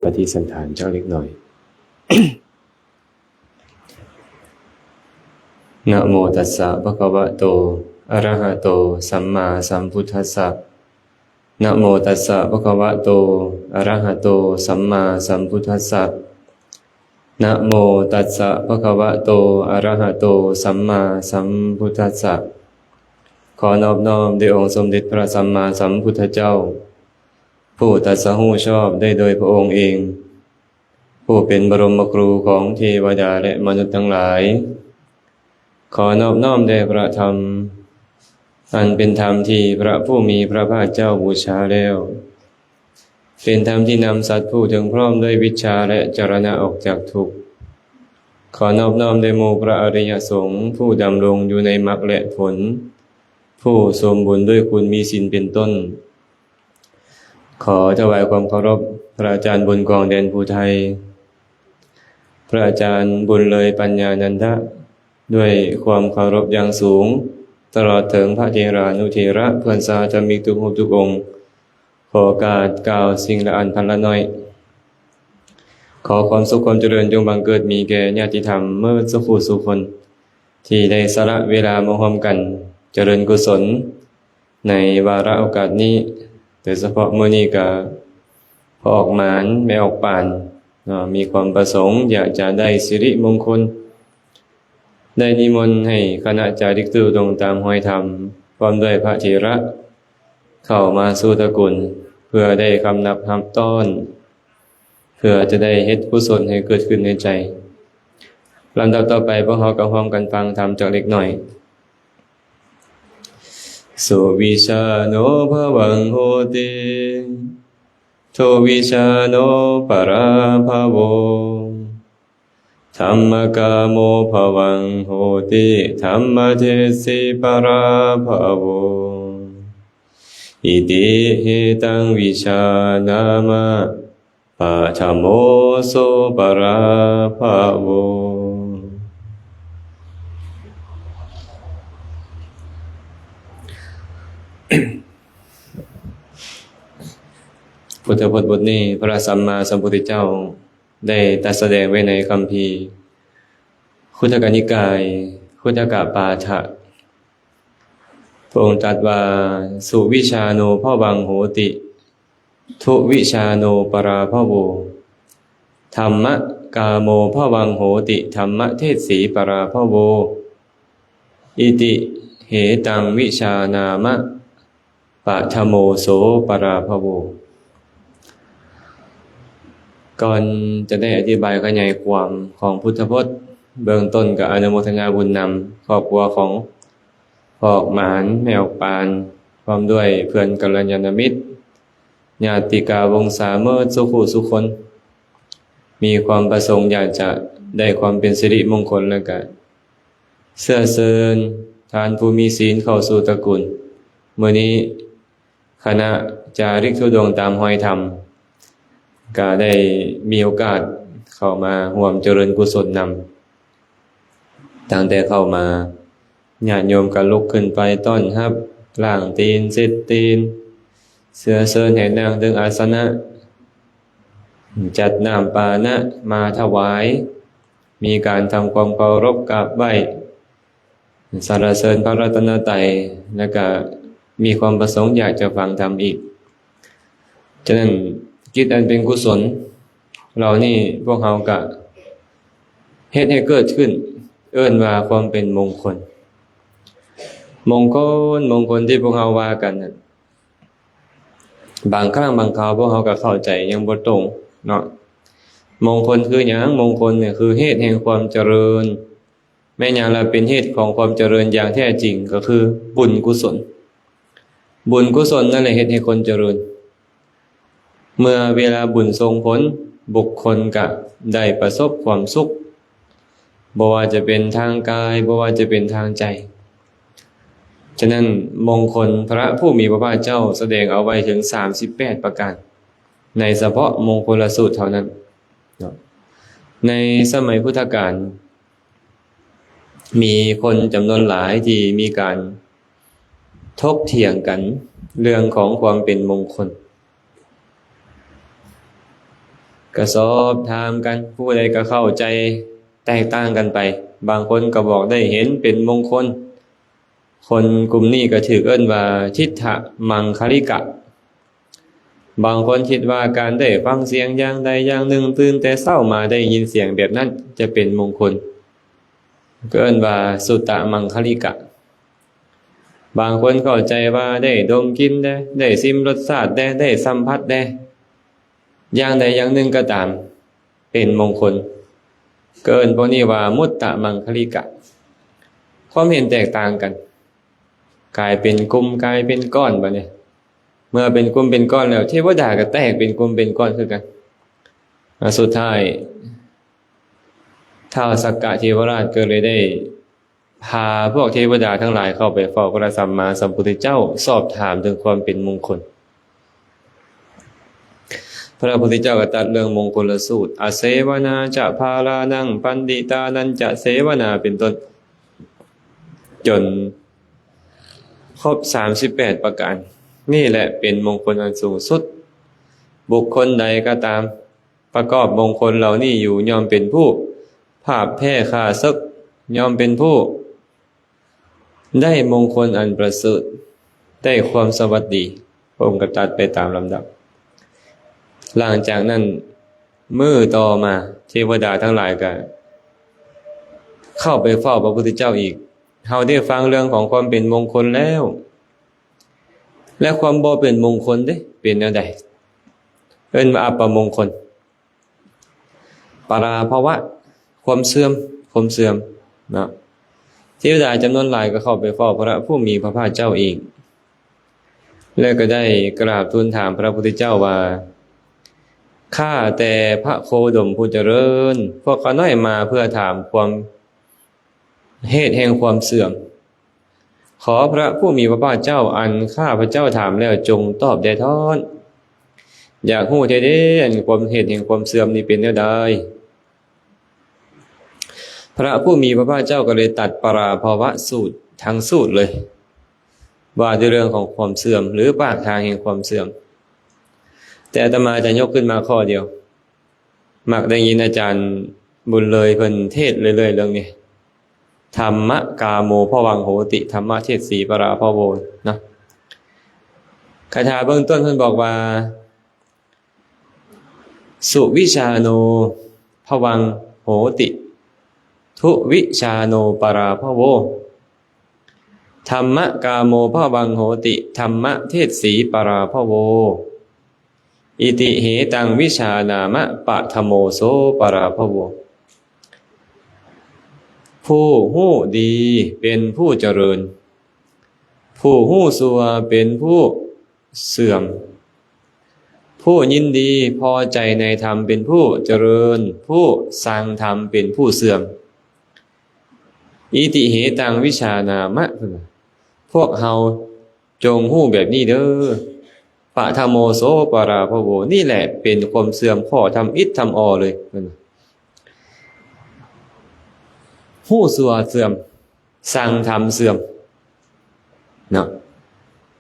ປະຕິສັນຖານຈັກເລັກນ້ອຍ. ນະໂມຕັດສະ ພະຄະວະໂຕ ອະຣະຫະໂຕ ສຳມາສຳພຸດທັດສະ. ນະໂມຕັດສະ ພະຄະວະໂຕ ອະຣະຫະໂຕ ສຳມາສຳພຸດທັດສະ. ນະໂມຕັດສະ ພະຄະວະໂຕ ອະຣະຫະໂຕ ສຳມາສຳພຸດທັດສະ. ຂໍນອບນ້ອມແດ່ອົງສົມເດັດພະສຳມາສຳພຸດທະເຈົ້າ ຜູ້ຕັດສະຮູ້ຊອບໄດ້ໂດຍພະອົງເອງ, ຜູ້ເປັນບະລົມມະຄູຂອງເທວະດາ ແລະ ມະນຸດທັງຫຼາຍ. ຂໍນອບນ້ອມແດ່ພະທຳ ອັນເປັນທຳທີ່ພະຜູ້ມີພະພາກເຈົ້າບູຊາແລ້ວ, ເປັນທຳທີ່ນຳສັດຜູ້ເຖິງພ້ອມດ້ວຍວິດຊາ ແລະ ຈະລະນະອອກຈາກທຸກ. ຂໍນອບນ້ອມແດ່ໝູ່ພະອະລິຍະສົງ ຜູ້ດຳລົງຢູ່ໃນມັກ ແລະ ຜົນ, ຜູ້ສົມບູນດ້ວຍຄຸນມີສິນເປັນຕົ້ນ. ຂໍຖວາຍຄວາມເຄົາລົບພະອາຈານບຸນກອງແດນພູໄທ, ພະອາຈານບຸນເລີຍປັນຍານັນທະ ດ້ວຍຄວາມເຄົາລົບຢ່າງສູງ, ຕະຫຼອດເຖິງພະເຖລານຸເຖລະ ເພື່ອນສາທະມິກທຸກຮູບທຸກອົງ. ຂໍໂອກາດກ່າວສິ່ງລະອັນພັນລະໜ້ອຍ. ຂໍຄວາມສຸກຄວາມຈະເລີນຈົ່ງບັງເກີດມີແກ່ຍາດຕິທຳເໝິດສູ່ຜູ້ສູ່ຄົນ ທີ່ໄດ້ສະຫຼະເວລາມາຮ່ວມກັນຈະເລີນກຸສົນ ໃນວາລະໂອກາດນີ້, ໂດຍສະເພາະມື້ນີ້ກະພໍ່ອອກໝານ ແມ່ອອກປານເນາະ ມີຄວາມປະສົງຢາກຈະໄດ້ສິລິມົງຄົນ, ໄດ້ນິມົນໃຫ້ຄະນະຈາລິກທຸດົງຕາມຮອຍທຳ ພ້ອມດ້ວຍພະເຖລະ ເຂົ້າມາສູ່ຕະກຸນ ເພື່ອໄດ້ຄຳນັບຮັບຕ້ອນ ເພື່ອຈະໄດ້ເຮັດກຸສົນໃຫ້ເກີດຂຶ້ນໃນໃຈ. ລຳດັບຕໍ່ໄປ ພວກເຮົາກໍຮ່ວມກັນຟັງທຳຈັກເລັກນ້ອຍ. ສຸວິຊາໂນ ພະວັງ ໂຫຕິ ທຸວິຊາໂນ ປະລາພະໂວ ທຳມະກາໂມ ພະວັງ ໂຫຕິ ທຳມະເທສີ ປະລາພະໂວ ອິຕິເຫຕັງ ວິຊານາມະ ປະທະໂມ ໂສ ປະລາພະໂວ. ພຸດທະພົດບົດນີ້ ພະສຳມາສຳພຸດທະເຈົ້າໄດ້ຕັດສະແດງໄວ້ໃນຄຳພີຄຸດທະກະນິກາຍ ຄຸດທະກະປາຖະ. ພະອົງຕັດວ່າ ສຸວິຊາໂນ ພະວັງ ໂຫຕິ ທຸວິຊາໂນ ປະລາພະໂວ ທຳມະກາໂມ ພະວັງ ໂຫຕິ ທຳມະເທສີ ປະລາພະໂວ ອິຕິເຫຕັງ ວິຊານາມະ ປະທະໂມ ໂສ ປະລາພະໂວ. ກ່ອນຈະໄດ້ອະທິບາຍຂະຫຍາຍຄວາມຂອງພຸດທະພົດ, ເບື້ອງຕົ້ນກໍອະນຸໂມທະນາບຸນນຳຄອບຄົວຂອງພໍ່ອອກໝານ, ແມ່ອອກປານ, ພ້ອມດ້ວຍເພື່ອນກັນລະຍານະມິດ, ຍາດຕິກາວົງສາເໝິດສູ່ຜູ້ສູ່ຄົນ ມີຄວາມປະສົງຢາກຈະໄດ້ຄວາມເປັນສິລິມົງຄົນ ແລ້ວກະ ເຊື້ອເຊີນທ່ານຜູ້ມີສິນເຂົ້າສູ່ຕະກຸນ. ມື້ນີ້ຄະນະຈາລິກທຸດົງຕາມຮອຍທຳ ກະໄດ້ມີໂອກາດເຂົ້າມາຮ່ວມຈະເລີນກຸສົນນຳ. ຕັ້ງແຕ່ເຂົ້າມາ ຍາດໂຍມກະລຸກຂຶ້ນໄປຕ້ອນຮັບ, ລ້າງຕີນ, ເຊັດຕີນ, ເຊື້ອເຊີນໃຫ້ນັ່ງເຖິງອາສະນະ, ຈັດນ້ຳປານະມາຖະຫວາຍ, ມີການທຳຄວາມເຄົາລົບກາບໄຫວ້, ສັນລະເສີນພະລັດຕະນະໄຕ, ແລ້ວກະມີຄວາມປະສົງຢາກຈະຟັງທຳອີກ. ສະນັ້ນ, ກິດອັນເປັນກຸສົນເຫຼົ່ານີ້ ພວກເຮົາກະເຮັດໃຫ້ເກີດຂຶ້ນ, ເອີ້ນວ່າຄວາມເປັນມົງຄົນ. ມົງຄົນ, ມົງຄົນທີ່ພວກເຮົາວ່າກັນນັ້ນ, ບາງຄັ້ງບາງຄາວພວກເຮົາກໍເຂົ້າໃຈຍັງບໍ່ຕົງເນາະ. ມົງຄົນຄືຫຍັງ? ມົງຄົນນີ້ຄືເຫດແຫ່ງຄວາມຈະເລີນ. ແມ່ນຫຍັງລະເປັນເຫດຂອງຄວາມຈະເລີນຢ່າງແທ້ຈິງ? ກໍຄືບຸນກຸສົນ. ບຸນກຸສົນນັ້ນແຫຼະເຮັດໃຫ້ຄົນຈະເລີນ. ເມື່ອເວລາບຸນສົ່ງຜົນ, ບຸກຄົນກະໄດ້ປະສົບຄວາມສຸກ, ບໍ່ວ່າຈະເປັນທາງກາຍ, ບໍ່ວ່າຈະເປັນທາງໃຈ. ສະນັ້ນ, ມົງຄົນພະຜູ້ມີພະພາກເຈົ້າສະແດງເອົາໄວ້ເຖິງສາມສິບແປດປະການ ໃນສະເພາະມົງຄົນລະສູດເທົ່ານັ້ນເນາະ. ໃນສະໄໝພຸດທະການ ມີຄົນຈຳນວນຫຼາຍທີ່ມີການຖົກຖຽງກັນເລື່ອງຂອງຄວາມເປັນມົງຄົນ. ກໍສອບຖາມກັນ ຜູ້ໃດກໍເຂົ້າໃຈແຕກຕ່າງກັນໄປ. ບາງຄົນກໍບອກໄດ້ເຫັນເປັນມົງຄົນ. ຄົນກຸ່ມນີ້ກໍຖືກເອີ້ນວ່າທິດຖະມັງຄະລິກະ. ບາງຄົນຄິດວ່າການໄດ້ຟັງສຽງຢ່າງໃດຢ່າງໜຶ່ງ, ຕື່ນແຕ່ເຊົ້າມາໄດ້ຍິນສຽງແບບນັ້ນຈະເປັນມົງຄົນ, ກໍເອີ້ນວ່າສຸຕະມັງຄະລິກະ. ບາງຄົນເຂົ້າໃຈວ່າໄດ້ດົມກິ່ນແດ່, ໄດ້ຊິມລົດຊາດແດ່, ໄດ້ສຳຜັດແດ່, ຢ່າງໃດຢ່າງໜຶ່ງກໍຕາມ ເປັນມົງຄົນ, ກໍເອີ້ນພວກນີ້ວ່າມຸດຕະມັງຄະລິກະ. ຄວາມເຫັນແຕກຕ່າງກັນ ກາຍເປັນກຸ່ມ ກາຍເປັນກ້ອນ. ບັດນີ້ ເມື່ອເປັນກຸ່ມເປັນກ້ອນແລ້ວ ເທວະດາກໍແຕກເປັນກຸ່ມເປັນກ້ອນຄືກັນ. ອາ ສຸດທ້າຍ ທ້າວສັກກະເທວະລາດກໍເລີຍໄດ້ ພາພວກເທວະດາທັງຫຼາຍເຂົ້າໄປເຝົ້າພະສຳມາສຳພຸດທະເຈົ້າ, ສອບຖາມເຖິງຄວາມເປັນມົງຄົນ. ພະພຸດທະເຈົ້າກໍຕັດເລື່ອງມົງຄົນລະສູດ, ອະເສວະນາຈະພາລານັງ ປັນດິຕານັນຈະເສວະນາ ເປັນຕົ້ນ, ຈົນຄົບສາມສິບແປດປະການ. ນີ້ແຫຼະເປັນມົງຄົນອັນສູງສຸດ. ບຸກຄົນໃດກໍຕາມ ປະກອບມົງຄົນເຫຼົ່ານີ້ຢູ່ ຍ່ອມເປັນຜູ້ພາບແພ້ຂ້າເສິກ, ຍ່ອມເປັນຜູ້ໄດ້ມົງຄົນອັນປະເສີດ, ໄດ້ຄວາມສະຫວັດດີ. ພະອົງກໍຕັດໄປຕາມລຳດັບ. ຫຼັງຈາກນັ້ນ ມື້ຕໍ່ມາ ເທວະດາທັງຫຼາຍກໍເຂົ້າໄປເຝົ້າພະພຸດທະເຈົ້າອີກ, ເຮົາໄດ້ຟັງເລື່ອງຂອງຄວາມເປັນມົງຄົນແລ້ວ, ແລະ ຄວາມບໍ່ເປັນມົງຄົນເດ້ ເປັນແນວໃດ? ເອີ້ນວ່າອັບປະມົງຄົນ. ປະລາພະວະ ຄວາມເສື່ອມ, ຄວາມເສື່ອມເນາະ. ເທວະດາຈຳນວນຫຼາຍກໍເຂົ້າໄປເຝົ້າພະຜູ້ມີພະພາກເຈົ້າອີກ ແລະ ກໍໄດ້ກາບທູນຖາມພະພຸດທະເຈົ້າວ່າ, ຂ້າແຕ່ພະໂຄດົມຜູ້ຈະເລີນ, ພວກຂ້ານ້ອຍມາເພື່ອຖາມຄວາມ ເຫດແຫ່ງຄວາມເສື່ອມ. ຂໍພະຜູ້ມີພະພາກເຈົ້າອັນຂ້າພະເຈົ້າຖາມແລ້ວ ຈົ່ງຕອບແດ່ທ້ອນ. ຢາກຮູ້ແທ້ເດ້ ອັນຄວາມ ເຫດແຫ່ງຄວາມເສື່ອມນີ້ເປັນແນວໃດ? ພະຜູ້ມີພະພາກເຈົ້າກໍເລີຍຕັດປະລາພະວະສູດທັງສູດເລີຍ ວ່າດ້ວຍເລື່ອງຂອງຄວາມເສື່ອມ ຫຼື ປາກທາງແຫ່ງຄວາມເສື່ອມ. ແຕ່ອາດຕະມາຈະຍົກຂຶ້ນມາຂໍ້ດຽວ. ມັກໄດ້ຍິນອາຈານບຸນເລີຍເພິ່ນເທດເລື້ອຍໆເລື່ອງນີ້ ທຳມະກາໂມພະວັງໂຫຕິ ທຳມະເທດສີປະລາພະໂວເນາະ. ຄາຖາເບື້ອງຕົ້ນເພິ່ນບອກວ່າ ສຸວິຊາໂນພະວັງໂຫຕິ ທຸວິຊາໂນປະລາພະໂວ ທຳມະກາໂມພະວັງໂຫຕິ ທຳມະເທດສີປະລາພະໂວ ອິຕິເຫຕັງວິຊານາມະ ປະທະໂມໂສປະລາພະໂວ. ຜູ້ຮູ້ດີເປັນຜູ້ຈະເລີນ, ຜູ້ຮູ້ຊົ່ວເປັນຜູ້ເສື່ອມ, ຜູ້ຍິນດີພໍໃຈໃນທຳເປັນຜູ້ຈະເລີນ, ຜູ້ຊັງທຳເປັນຜູ້ເສື່ອມ. ອິຕິເຫຕັງວິຊານາມະ ເພິ່ນວ່າ ພວກເຮົາຈົ່ງຮູ້ແບບນີ້ເດີ້ ປະທະໂມໂສປະລາພະໂວ ນີ້ແຫຼະເປັນຄວາມເສື່ອມຂໍ້ທຳອິດທຳອໍເລີຍ ເພິ່ນວ່າ ຮູ້ຊົ່ວເສື່ອມ ຊັງທຳເສື່ອມເນາະ.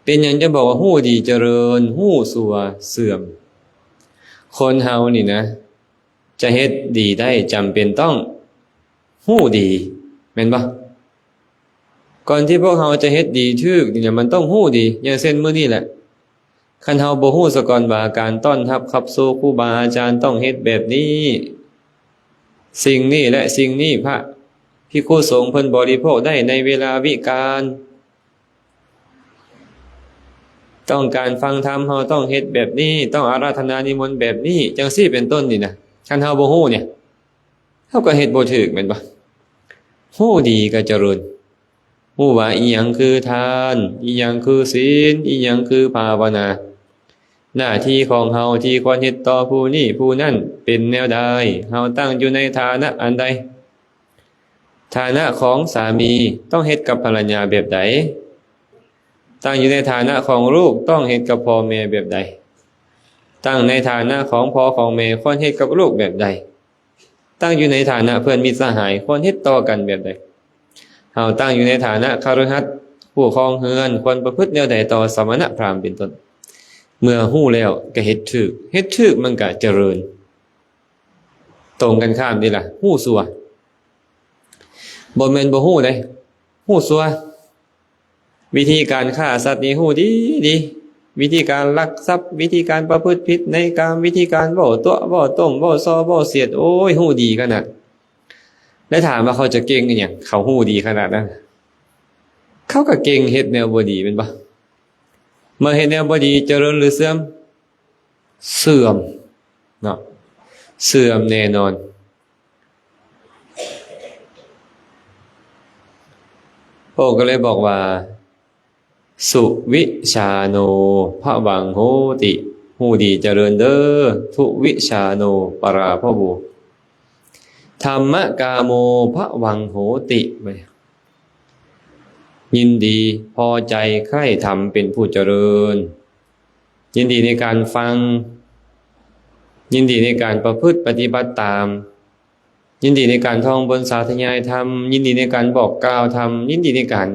ເປັນຫຍັງຈະບອກວ່າຮູ້ດີຈະເລີນ ຮູ້ຊົ່ວເສື່ອມ? ຄົນເຮົານີ້ນະ ຈະເຮັດດີໄດ້ ຈຳເປັນຕ້ອງຮູ້ດີ ແມ່ນບໍ່? ກ່ອນທີ່ພວກເຮົາຈະເຮັດດີຖືກນີ້ນະ ມັນຕ້ອງຮູ້ດີ. ຢ່າງເຊັ່ນມື້ນີ້ແຫຼະ ຄັນເຮົາບໍ່ຮູ້ສາກ່ອນວ່າການຕ້ອນຮັບຂັບໂຊຄູບາອາຈານຕ້ອງເຮັດແບບນີ້, ສິ່ງນີ້ ແລະ ສິ່ງນີ້ ພະພິກຂຸສົງເພິ່ນບໍລິໂພກໄດ້ໃນເວລາວິການ, ຕ້ອງການຟັງທຳ ເຮົາຕ້ອງເຮັດແບບນີ້, ຕ້ອງອາລາທະນານິມົນແບບນີ້ ຈັ່ງຊີ້ເປັນຕົ້ນນີ້ນະ. ຄັນເຮົາບໍ່ຮູ້ນີ້ ເຮົາກໍເຮັດບໍ່ຖືກແມ່ນບໍ່? ຮູ້ດີກໍຈະເລີນ, ຮູ້ວ່າອີ່ຫຍັງຄືທານ, ອີ່ຫຍັງຄືສິນ, ອີ່ຫຍັງຄືພາວະນາ, ໜ້າທີ່ຂອງເຮົາທີ່ຄວນເຮັດຕໍ່ຜູ້ນີ້ຜູ້ນັ້ນເປັນແນວໃດ, ເຮົາຕັ້ງຢູ່ໃນຖານະອັນໃດ, ຖານະຂອງສາມີຕ້ອງເຮັດກັບພັນລະຍາແບບໃດ, ຕັ້ງຢູ່ໃນຖານະຂອງລູກຕ້ອງເຮັດກັບພໍ່ແມ່ແບບໃດ, ຕັ້ງໃນຖານະຂອງພໍ່ຂອງແມ່ຄວນເຮັດກັບລູກແບບໃດ, ຕັ້ງຢູ່ໃນຖານະເພື່ອນມິດສະຫາຍຄວນເຮັດຕໍ່ກັນແບບໃດ. ເຮົາຕັ້ງຢູ່ໃນຖານະຄະລືຫັດ ຜູ້ຄອງເຮືອນ ຄວນປະພຶດແນວໃດຕໍ່ສະມະນະພຣາມເປັນຕົ້ນ. ເມື່ອຮູ້ແລ້ວກໍເຮັດຖືກ, ເຮັດຖືກມັນກໍຈະເລີນ. ຕົງກັນຂ້າມນີ້ລະ ຮູ້ຊົ່ວ. ບໍ່ແມ່ນບໍ່ຮູ້ເດ້ ຮູ້ຊົ່ວ. ວິທີການຂ້າສັດນີ້ຮູ້ດີດີ, ວິທີການລັກຊັບ, ວິທີການປະພຶດຜິດໃນກາມ, ວິທີການເວົ້າຕົວະເວົ້າຕົມເວົ້າສໍ້ເວົ້າສຽດ, ໂອ້ຍ ຮູ້ດີຂະໜາດ. ແລະຖາມວ່າເຂົາຈະເກັ່ງອີ່ຫຍັງ ເຂົາຮູ້ດີຂະໜາດນັ້ນ. ເຂົາກໍເກັ່ງເຮັດແນວບໍ່ດີແມ່ນບໍ່? ເມື່ອເຮັດແນວບໍ່ດີຈະເລີນຫຼືເສື່ອມ? ເສື່ອມເນາະ ເສື່ອມແນ່ນອນ. ພະອົງກໍເລີຍບອກວ່າ ສຸວິຊາໂນພະວັງໂຫຕິ ຮູ້ດີຈະເລີນເດີ້. ທຸວິຊາໂນປະລາພະໂວ ທຳມະກາໂມພະວັງໂຫຕິ ຍິນດີພໍໃຈໃຄ່ທຳເປັນຜູ້ຈະເລີນ. ຍິນດີໃນການຟັງ, ຍິນດີໃນການປະພຶດປະຕິບັດຕາມ, ຍິນດີໃນການທ່ອງບົນສາທະຍາຍທຳ, ຍິນດີໃນການບອກກ່າວທຳ, ຍິນດີໃນການ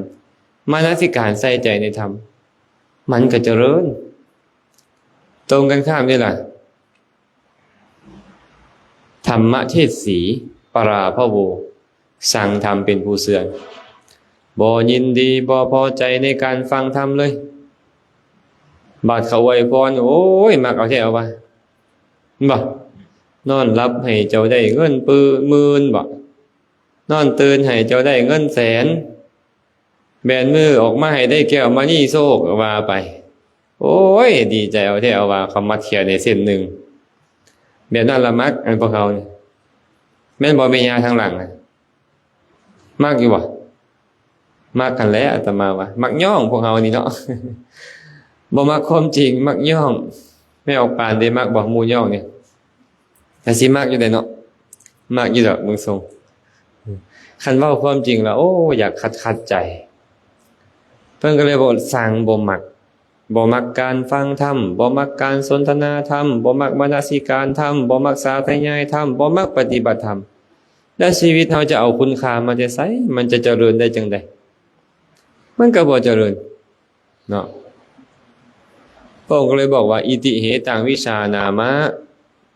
ມານະສິການໃສ່ໃຈໃນທຳ, ມັນກໍຈະເລີນ. ຕົງກັນຂ້າມເດ້ລະ. ທຳມະເທດສີປະລາພະໂວ ສັງທຳເປັນຜູ້ເຊື່ອງ. ບໍ່ຍິນດີ ບໍ່ພໍໃຈໃນການຟັງທຳເລີຍ. ບາດເຂົາອວຍພອນ ໂອ້ຍ ມັກເອົາແທ້ເອົາວ່າ ເຫັນບໍ່? ນອນຫຼັບໃຫ້ເຈົ້າໄດ້ເງິນປຶໝື່ນບໍ? ນອນຕື່ນໃຫ້ເຈົ້າໄດ້ເງິນແສນ? ແບນມືອອກມາໃຫ້ໄດ້ແກ້ວມະນີໂຊກ ວ່າໄປ. ໂອ້ຍ ດີໃຈເອົາແທ້ເອົາວ່າ ເຂົາມັດແຂນໃຫ້ເສັ້ນໜຶ່ງ. ແບບນັ້ນລະມັກ ອັນພວກເຮົານີ້. ແມ່ນບໍ່ແມ່ຍ່າທາງຫຼັງນະ? ມັກຢູ່ບໍ່? ມັກຫັ້ນແຫຼະ ອາດຕະມາວ່າ. ມັກຍ້ອງພວກເຮົານີ້ເນາະ. ບໍ່ມັກຄວາມຈິງ ມັກຍ້ອງ. ແມ່ອອກປານເດ ມັກບໍ່ ໝູ່ຍ້ອງນີ້? ກະຊິມັກຢູ່ແຫຼະເນາະ ມັກຢູ່ດອກເບິ່ງຊົງ. ຄັນເວົ້າຄວາມຈິງລະ ໂອ້ ຢາກຂັດໆໃຈ. ເພິ່ນກໍເລີຍບອກ ສັງບໍ່ມັກ, ບໍ່ມັກການຟັງທຳ, ບໍ່ມັກການສົນທະນາທຳ, ບໍ່ມັກມະນະສິການທຳ, ບໍ່ມັກສາທະຍາຍທຳ, ບໍ່ມັກປະຕິບັດທຳ. ແລ້ວຊີວິດເຮົາຈະເອົາຄຸນຄ່າມາແຕ່ໃສ? ມັນຈະຈະເລີນໄດ້ຈັ່ງໃດ? ມັນກໍບໍ່ຈະເລີນ. ເນາະ ພະອົງກໍເລີຍບອກວ່າ ອິຕິເຫຕັງ ວິຊານາມະ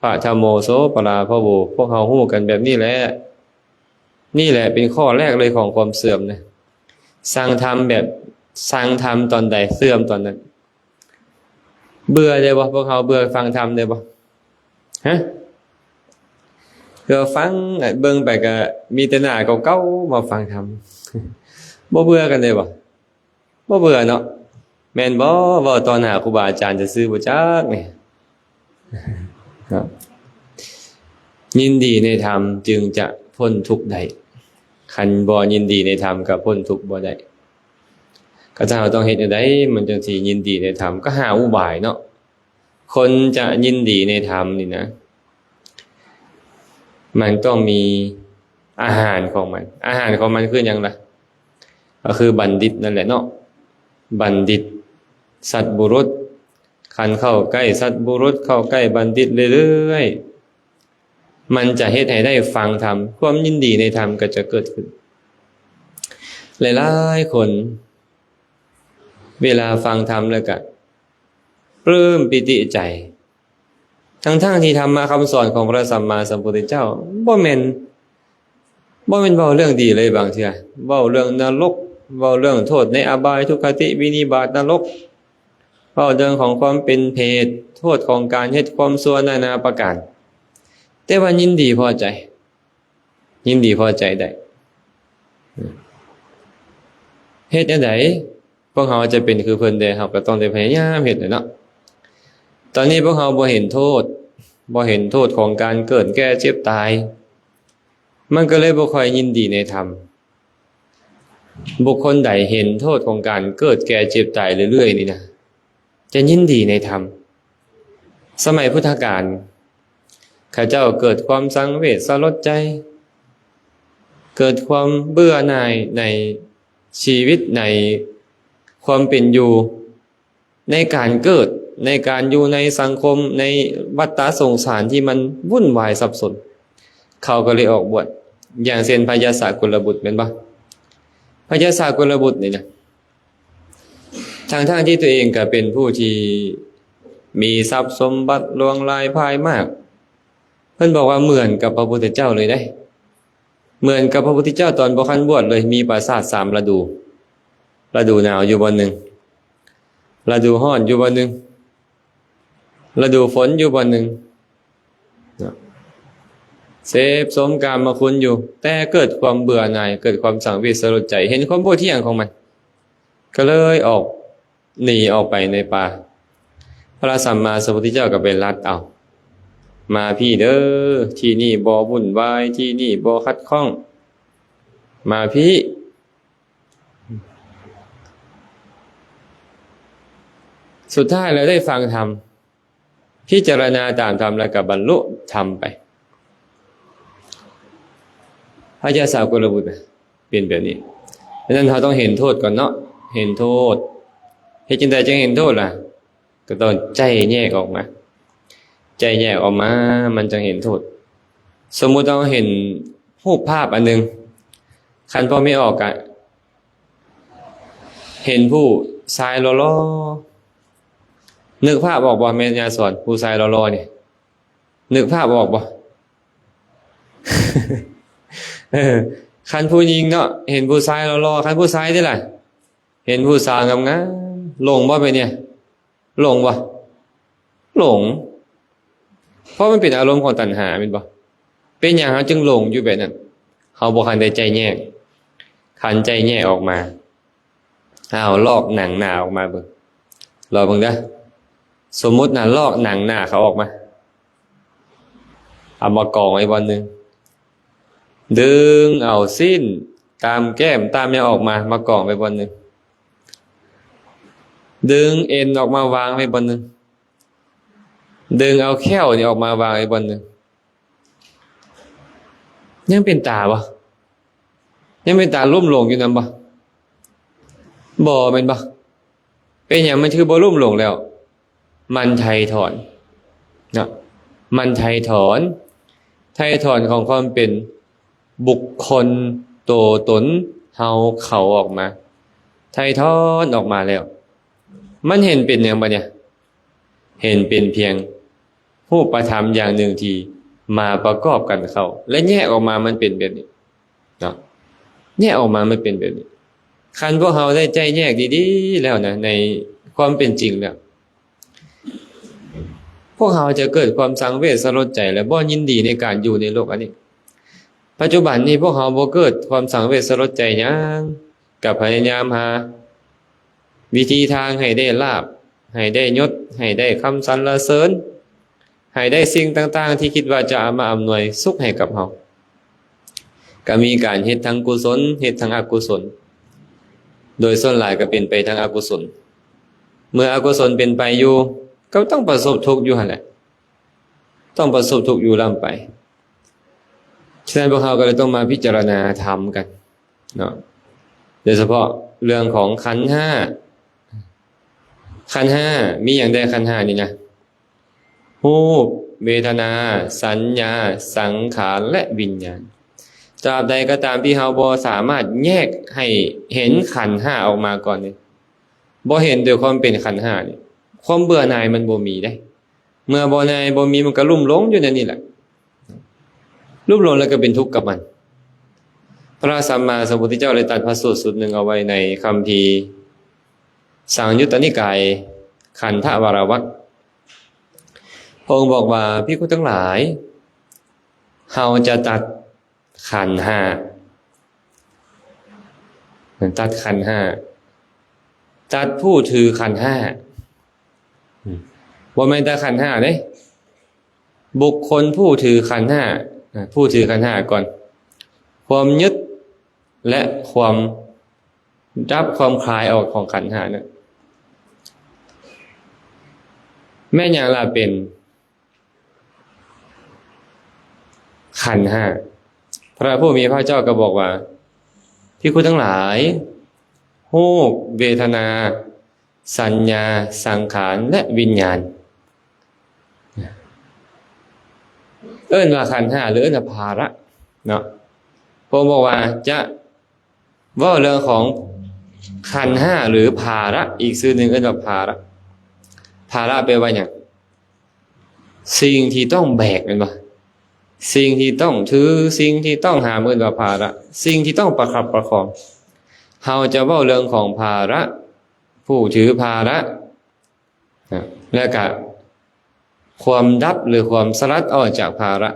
ປະທະໂມໂສ ປະລາພະໂວ. ພວກເຮົາຮູ້ກັນແບບນີ້ແຫຼະ. ນີ້ແຫຼະເປັນຂໍ້ແລກເລີຍຂອງຄວາມເສື່ອມນະ. ສ້າງທຳແບບ ສ້າງທຳຕອນໃດ ເສື່ອມຕອນນັ້ນ. ເບື່ອໄດ້ບໍ່? ພວກເຮົາເບື່ອຟັງທຳໄດ້ບໍ່? ຮະ? ເບື່ອຟັງ ເບິ່ງໄປກະມີແຕ່ໜ້າເກົ່າໆມາຟັງທຳ. ບໍ່ເບື່ອກັນໄດ້ບໍ່? ບໍ່ເບື່ອເນາະ ແມ່ນບໍ່? ເວົ້າຕໍ່ໜ້າຄູບາອາຈານຊື່ໆ ບໍ່ຈັກນີ້. ຍິນດີໃນທຳຈຶ່ງຈະພົ້ນທຸກໄດ້. ຄັນບໍ່ຍິນດີໃນທຳກໍພົ້ນທຸກບໍ່ໄດ້. ກໍເຈົ້າຕ້ອງເຮັດແນວໃດ ມັນຈຶ່ງຊິຍິນດີໃນທຳ? ກໍຫາອຸບາຍເນາະ. ຄົນຈະຍິນດີໃນທຳນີ້ນະ ມັນຕ້ອງມີອາຫານຂອງມັນ. ອາຫານຂອງມັນຄືຫຍັງລະ? ກໍຄືບັນດິດນັ້ນແຫຼະເນາະ. ບັນດິດ ສັດບຸລຸດ. ຄັນເຂົ້າໃກ້ສັດບຸລຸດ ເຂົ້າໃກ້ບັນດິດເລື້ອຍໆ ມັນຈະເຮັດໃຫ້ໄດ້ຟັງທຳ, ຄວາມຍິນດີໃນທຳກໍຈະເກີດຂຶ້ນ. ຫຼາຍໆຄົນເວລາຟັງທຳແລ້ວກະປຶ້ມປີຕິໃຈ, ທັງໆທີ່ທຳມະຄຳສອນຂອງພະສຳມາສຳພຸດທະເຈົ້າບໍ່ແມ່ນ ບໍ່ແມ່ນເວົ້າເລື່ອງດີເລີຍບາງເທື່ອ, ເວົ້າເລື່ອງນະລົກ, ເວົ້າເລື່ອງໂທດໃນອະບາຍ, ທຸກຄະຕິ, ວິນິບາດ, ນະລົກ, ເວົ້າເລື່ອງຂອງຄວາມເປັນເປດ, ໂທດຂອງການເຮັດຄວາມຊົ່ວນານາປະການ, ແຕ່ວ່າຍິນດີພໍໃຈ, ຍິນດີພໍໃຈໄດ້. ເຮັດແນວໃດພວກເຮົາຈະເປັນຄືເພິ່ນໄດ້? ເຮົາກໍຕ້ອງໄດ້ພະຍາຍາມເຮັດແຫຼະເນາະ. ຕອນນີ້ພວກເຮົາບໍ່ເຫັນໂທດ, ບໍ່ເຫັນໂທດຂອງການເກີດ, ແກ່, ເຈັບ, ຕາຍ, ມັນກໍເລີຍບໍ່ຄ່ອຍຍິນດີໃນທຳ. ບຸກຄົນໃດເຫັນໂທດຂອງການເກີດ, ແກ່, ເຈັບ, ຕາຍເລື້ອຍໆນີ້ນະ, ຈະຍິນດີໃນທຳ. ສະໄໝພຸດທະການ ເຂົາເຈົ້າເກີດຄວາມສັງເວດສະຫຼົດໃຈ, ເກີດຄວາມເບື່ອໜ່າຍໃນຊີວິດ, ໃນຄວາມເປັນຢູ່, ໃນການເກີດ, ໃນການຢູ່ໃນສັງຄົມ, ໃນວັດຕະສົງສານທີ່ມັນວຸ່ນວາຍສັບສົນ. ເຂົາກໍເລີຍອອກບວດ, ຢ່າງເຊັ່ນພະຍາສາກຸນລະບຸດ ແມ່ນບໍ່? ພະຍາສາກຸນລະບຸດນີ້ນະ, ທັງໆທີ່ຕົວເອງກໍເປັນຜູ້ທີ່ມີຊັບສົມບັດຫຼວງຫຼາຍພາຍມາກ, ເພິ່ນບອກວ່າເໝືອນກັບພະພຸດທະເຈົ້າເລີຍເດ້ ເໝືອນກັບພະພຸດທະເຈົ້າຕອນບໍ່ທັນບວດເລີຍ. ມີປາສາດສາມລະດູ ລະດູໜາວຢູ່ບ່ອນໜຶ່ງ, ລະດູຮ້ອນຢູ່ບ່ອນໜຶ່ງ, ລະດູຝົນຢູ່ບ່ອນໜຶ່ງເນາະ. ເສບສົມກາມະຄຸນຢູ່ ແຕ່ເກີດຄວາມເບື່ອໜ່າຍ ເກີດຄວາມສັງເວດສະຫຼົດໃຈ ເຫັນຄວາມບໍ່ທ່ຽງຂອງມັນ ກໍເລີຍອອກ ໜີອອກໄປໃນປ່າ. ພະສຳມາສຳພຸດທະເຈົ້າກໍໄປລັດເອົາ ມາພີ້ເດີ ທີ່ນີ້ບໍ່ວຸ່ນວາຍ ທີ່ນີ້ບໍ່ຂັດຂ້ອງ ມາພີ້. ສຸດທ້າຍແລ້ວໄດ້ຟັງທຳ ພິຈາລະນາຕາມທຳ ແລ້ວກໍບັນລຸທຳໄປ. ພະເຈົ້າສາກົດລະບຸດນະ ເປັນແບບນີ້. ສະນັ້ນເຮົາຕ້ອງເຫັນໂທດກ່ອນເນາະ ເຫັນໂທດ. ເຮັດຈັ່ງໃດຈຶ່ງເຫັນໂທດລະ? ກໍຕ້ອງໄຈ້ແຍກອອກມາ ໄຈ້ແຍກອອກມາ ມັນຈັ່ງເຫັນໂທດ. ສົມມຸດເຮົາເຫັນຮູບພາບອັນໜຶ່ງ ຄັນພໍ່ແມ່ອອກກະ ເຫັນຜູ້ຊາຍຫຼໍ່ໆ ນຶກພາບອອກບໍ່ແມ່ຍາສອນ? ຜູ້ຊາຍຫຼໍ່ໆນີ້ ນຶກພາບອອກບໍ່? ເອີ ຄັນຜູ້ຍິງເນາະ ເຫັນຜູ້ຊາຍຫຼໍ່ໆ ຄັນຜູ້ຊາຍເດ້ລະ ເຫັນຜູ້ສາວງາມໆ ຫຼົງບໍ່ແບບນີ້? ຫຼົງບໍ່? ຫຼົງ ເພາະມັນເປັນອາລົມຂອງຕັນຫາແມ່ນບໍ່? ເປັນຫຍັງເຮົາຈຶ່ງຫຼົງຢູ່ແບບນັ້ນ? ເຮົາບໍ່ທັນໄດ້ໄຈ້ແຍກ. ຄັນໄຈ້ແຍກອອກມາ ເອົາລອກໜັງໜ້າອອກມາເບິ່ງ ລອງເບິ່ງເດີ. ສົມມຸດນະ ລອກໜັງໜ້າເຂົາອອກມາ ເອົາມາກອງໄວ້ບ່ອນໜຶ່ງ ດຶງເອົາຊີ້ນຕາມແກ້ມຕາມຫຍັງອອກມາ ມາກອງໄວ້ບ່ອນໜຶ່ງ ດຶງເອັນອອກມາວາງໄວ້ບ່ອນໜຶ່ງ ດຶງເອົາແຂ້ວນີ້ອອກມາວາງໄວ້ບ່ອນໜຶ່ງ ຍັງເປັນຕາບໍ່? ຍັງເປັນຕາລຸ່ມຫຼົງຢູ່ນຳບໍ່? ບໍ່ແມ່ນບໍ່? ເປັນຫຍັງມັນຄືບໍ່ລຸ່ມຫຼົງແລ້ວ? ມັນໄຖ່ຖອນເນາະ ມັນໄຖ່ຖອນ ໄຖ່ຖອນຂອງຄວາມເປັນບຸກຄົນ ໂຕຕົນ ເຮົາ ເຂົາອອກມາ ໄຖ່ຖອນອອກມາແລ້ວ. ມັນເຫັນເປັນຫຍັງບາດນີ້? ເຫັນເປັນພຽງຮູບປະທຳຢ່າງໜຶ່ງທີ່ມາປະກອບກັນເຂົ້າ ແລະ ແຍກອອກມາມັນເປັນແບບນີ້ເນາະ ແຍກອອກມາມັນເປັນແບບນີ້. ຄັນພວກເຮົາໄດ້ໄຈ້ແຍກດີໆແລ້ວນະ ໃນຄວາມເປັນຈິງແລ້ວ ພວກເຮົາຈະເກີດຄວາມສັງເວດສະຫຼົດໃຈ ແລະ ບໍ່ຍິນດີໃນການຢູ່ໃນໂລກອັນນີ້. ປັດຈຸບັນນີ້ພວກເຮົາບໍ່ເກີດຄວາມສັງເວດສະຫຼົດໃຈຫຍັງ ກໍພະຍາຍາມຫາວິທີທາງໃຫ້ໄດ້ລາບ ໃຫ້ໄດ້ຍົດ ໃຫ້ໄດ້ຄຳສັນລະເສີນ ໃຫ້ໄດ້ສິ່ງຕ່າງໆທີ່ຄິດວ່າຈະເອົາມາອຳນວຍສຸກໃຫ້ກັບເຮົາ. ກໍມີການເຮັດທັງກຸສົນ ເຮັດທັງອະກຸສົນ ໂດຍສ່ວນຫຼາຍກໍເປັນໄປທາງອະກຸສົນ. ເມື່ອອະກຸສົນເປັນໄປຢູ່ ກໍຕ້ອງປະສົບທຸກຢູ່ຫັ້ນແຫຼະ ຕ້ອງປະສົບທຸກຢູ່ລ່ຳໄປ. ສະນັ້ນພວກເຮົາກໍເລີຍຕ້ອງມາພິຈາລະນາທຳກັນເນາະ ໂດຍສະເພາະເລື່ອງຂອງຂັນຫ້າ. ຂັນຫ້າ ມີຫຍັງແດ່? ຂັນຫ້ານີ້ນະ ຮູບ ເວທະນາ ສັນຍາ ສັງຂານ ແລະ ວິນຍານ. ຕາບໃດກໍຕາມທີ່ເຮົາບໍ່ສາມາດແຍກໃຫ້ເຫັນຂັນຫ້າອອກມາກ່ອນນີ້ ບໍ່ເຫັນໂດຍຄວາມເປັນຂັນຫ້ານີ້ ຄວາມເບື່ອໜ່າຍມັນບໍ່ມີເດ້. ເມື່ອບໍ່ແນ່ບໍ່ມີ ມັນກໍລຸ່ມຫຼົງຢູ່ໃນນີ້ແຫຼະ ລຸ່ມຫຼົງແລ້ວກໍເປັນທຸກກັບມັນ. ພະສຳມາສຳພຸດທະເຈົ້າໄດ້ຕັດພະສູດສູດໜຶ່ງເອົາໄວ້ໃນຄຳພີສັງຍຸດຕະນິກາຍ ຂັນທະວາລະວັກ ພະອົງບອກວ່າ ພິກຂຸທັງຫຼາຍ ເຮົາຈະຕັດຂັນຫ້າ ຕັດຂັນຫ້າ ຕັດຜູ້ຖືຂັນຫ້າ ບໍ່ແມ່ນແຕ່ຂັນຫ້າເດ້ ບຸກຄົນຜູ້ຖືຂັນຫ້າ ຜູ້ຖືຂັນຫ້າກ່ອນ ຄວາມຍຶດ ແລະ ຄວາມດັບ ຄວາມຄາຍອອກຂອງຂັນຫ້ານັ້ນ ແມ່ນຫຍັງລະເປັນ ຂັນຫ້າ ພະຜູ້ມີພະເຈົ້າກໍບອກວ່າ ພິກຂຸທັງຫຼາຍ ຮູບ ເວທະນາ ສັນຍາ ສັງຂານ ແລະ ວິນຍານ ເອີ້ນວ່າຂັນຫ້າ ຫຼື ເອີ້ນວ່າພາລະເນາະ. ພະອົງບອກວ່າຈະ ເວົ້າເລື່ອງຂອງຂັນຫ້າ ຫຼື ພາລະ ອີກຊື່ໜຶ່ງເອີ້ນວ່າພາລະ. ພາລະແປວ່າຫຍັງ? ສິ່ງທີ່ຕ້ອງແບກແມ່ນບໍ່? ສິ່ງທີ່ຕ້ອງຖື ສິ່ງທີ່ຕ້ອງຫາມເອີ້ນວ່າພາລະ ສິ່ງທີ່ຕ້ອງປະຄັບປະຄອງ. ເຮົາຈະເວົ້າເລື່ອງຂອງພາລະ ຜູ້ຖືພາລະ ນະ ແລະກະຄວາມດັບ ຫຼື ຄວາມສະຫຼັດອອກຈາກພາລະ.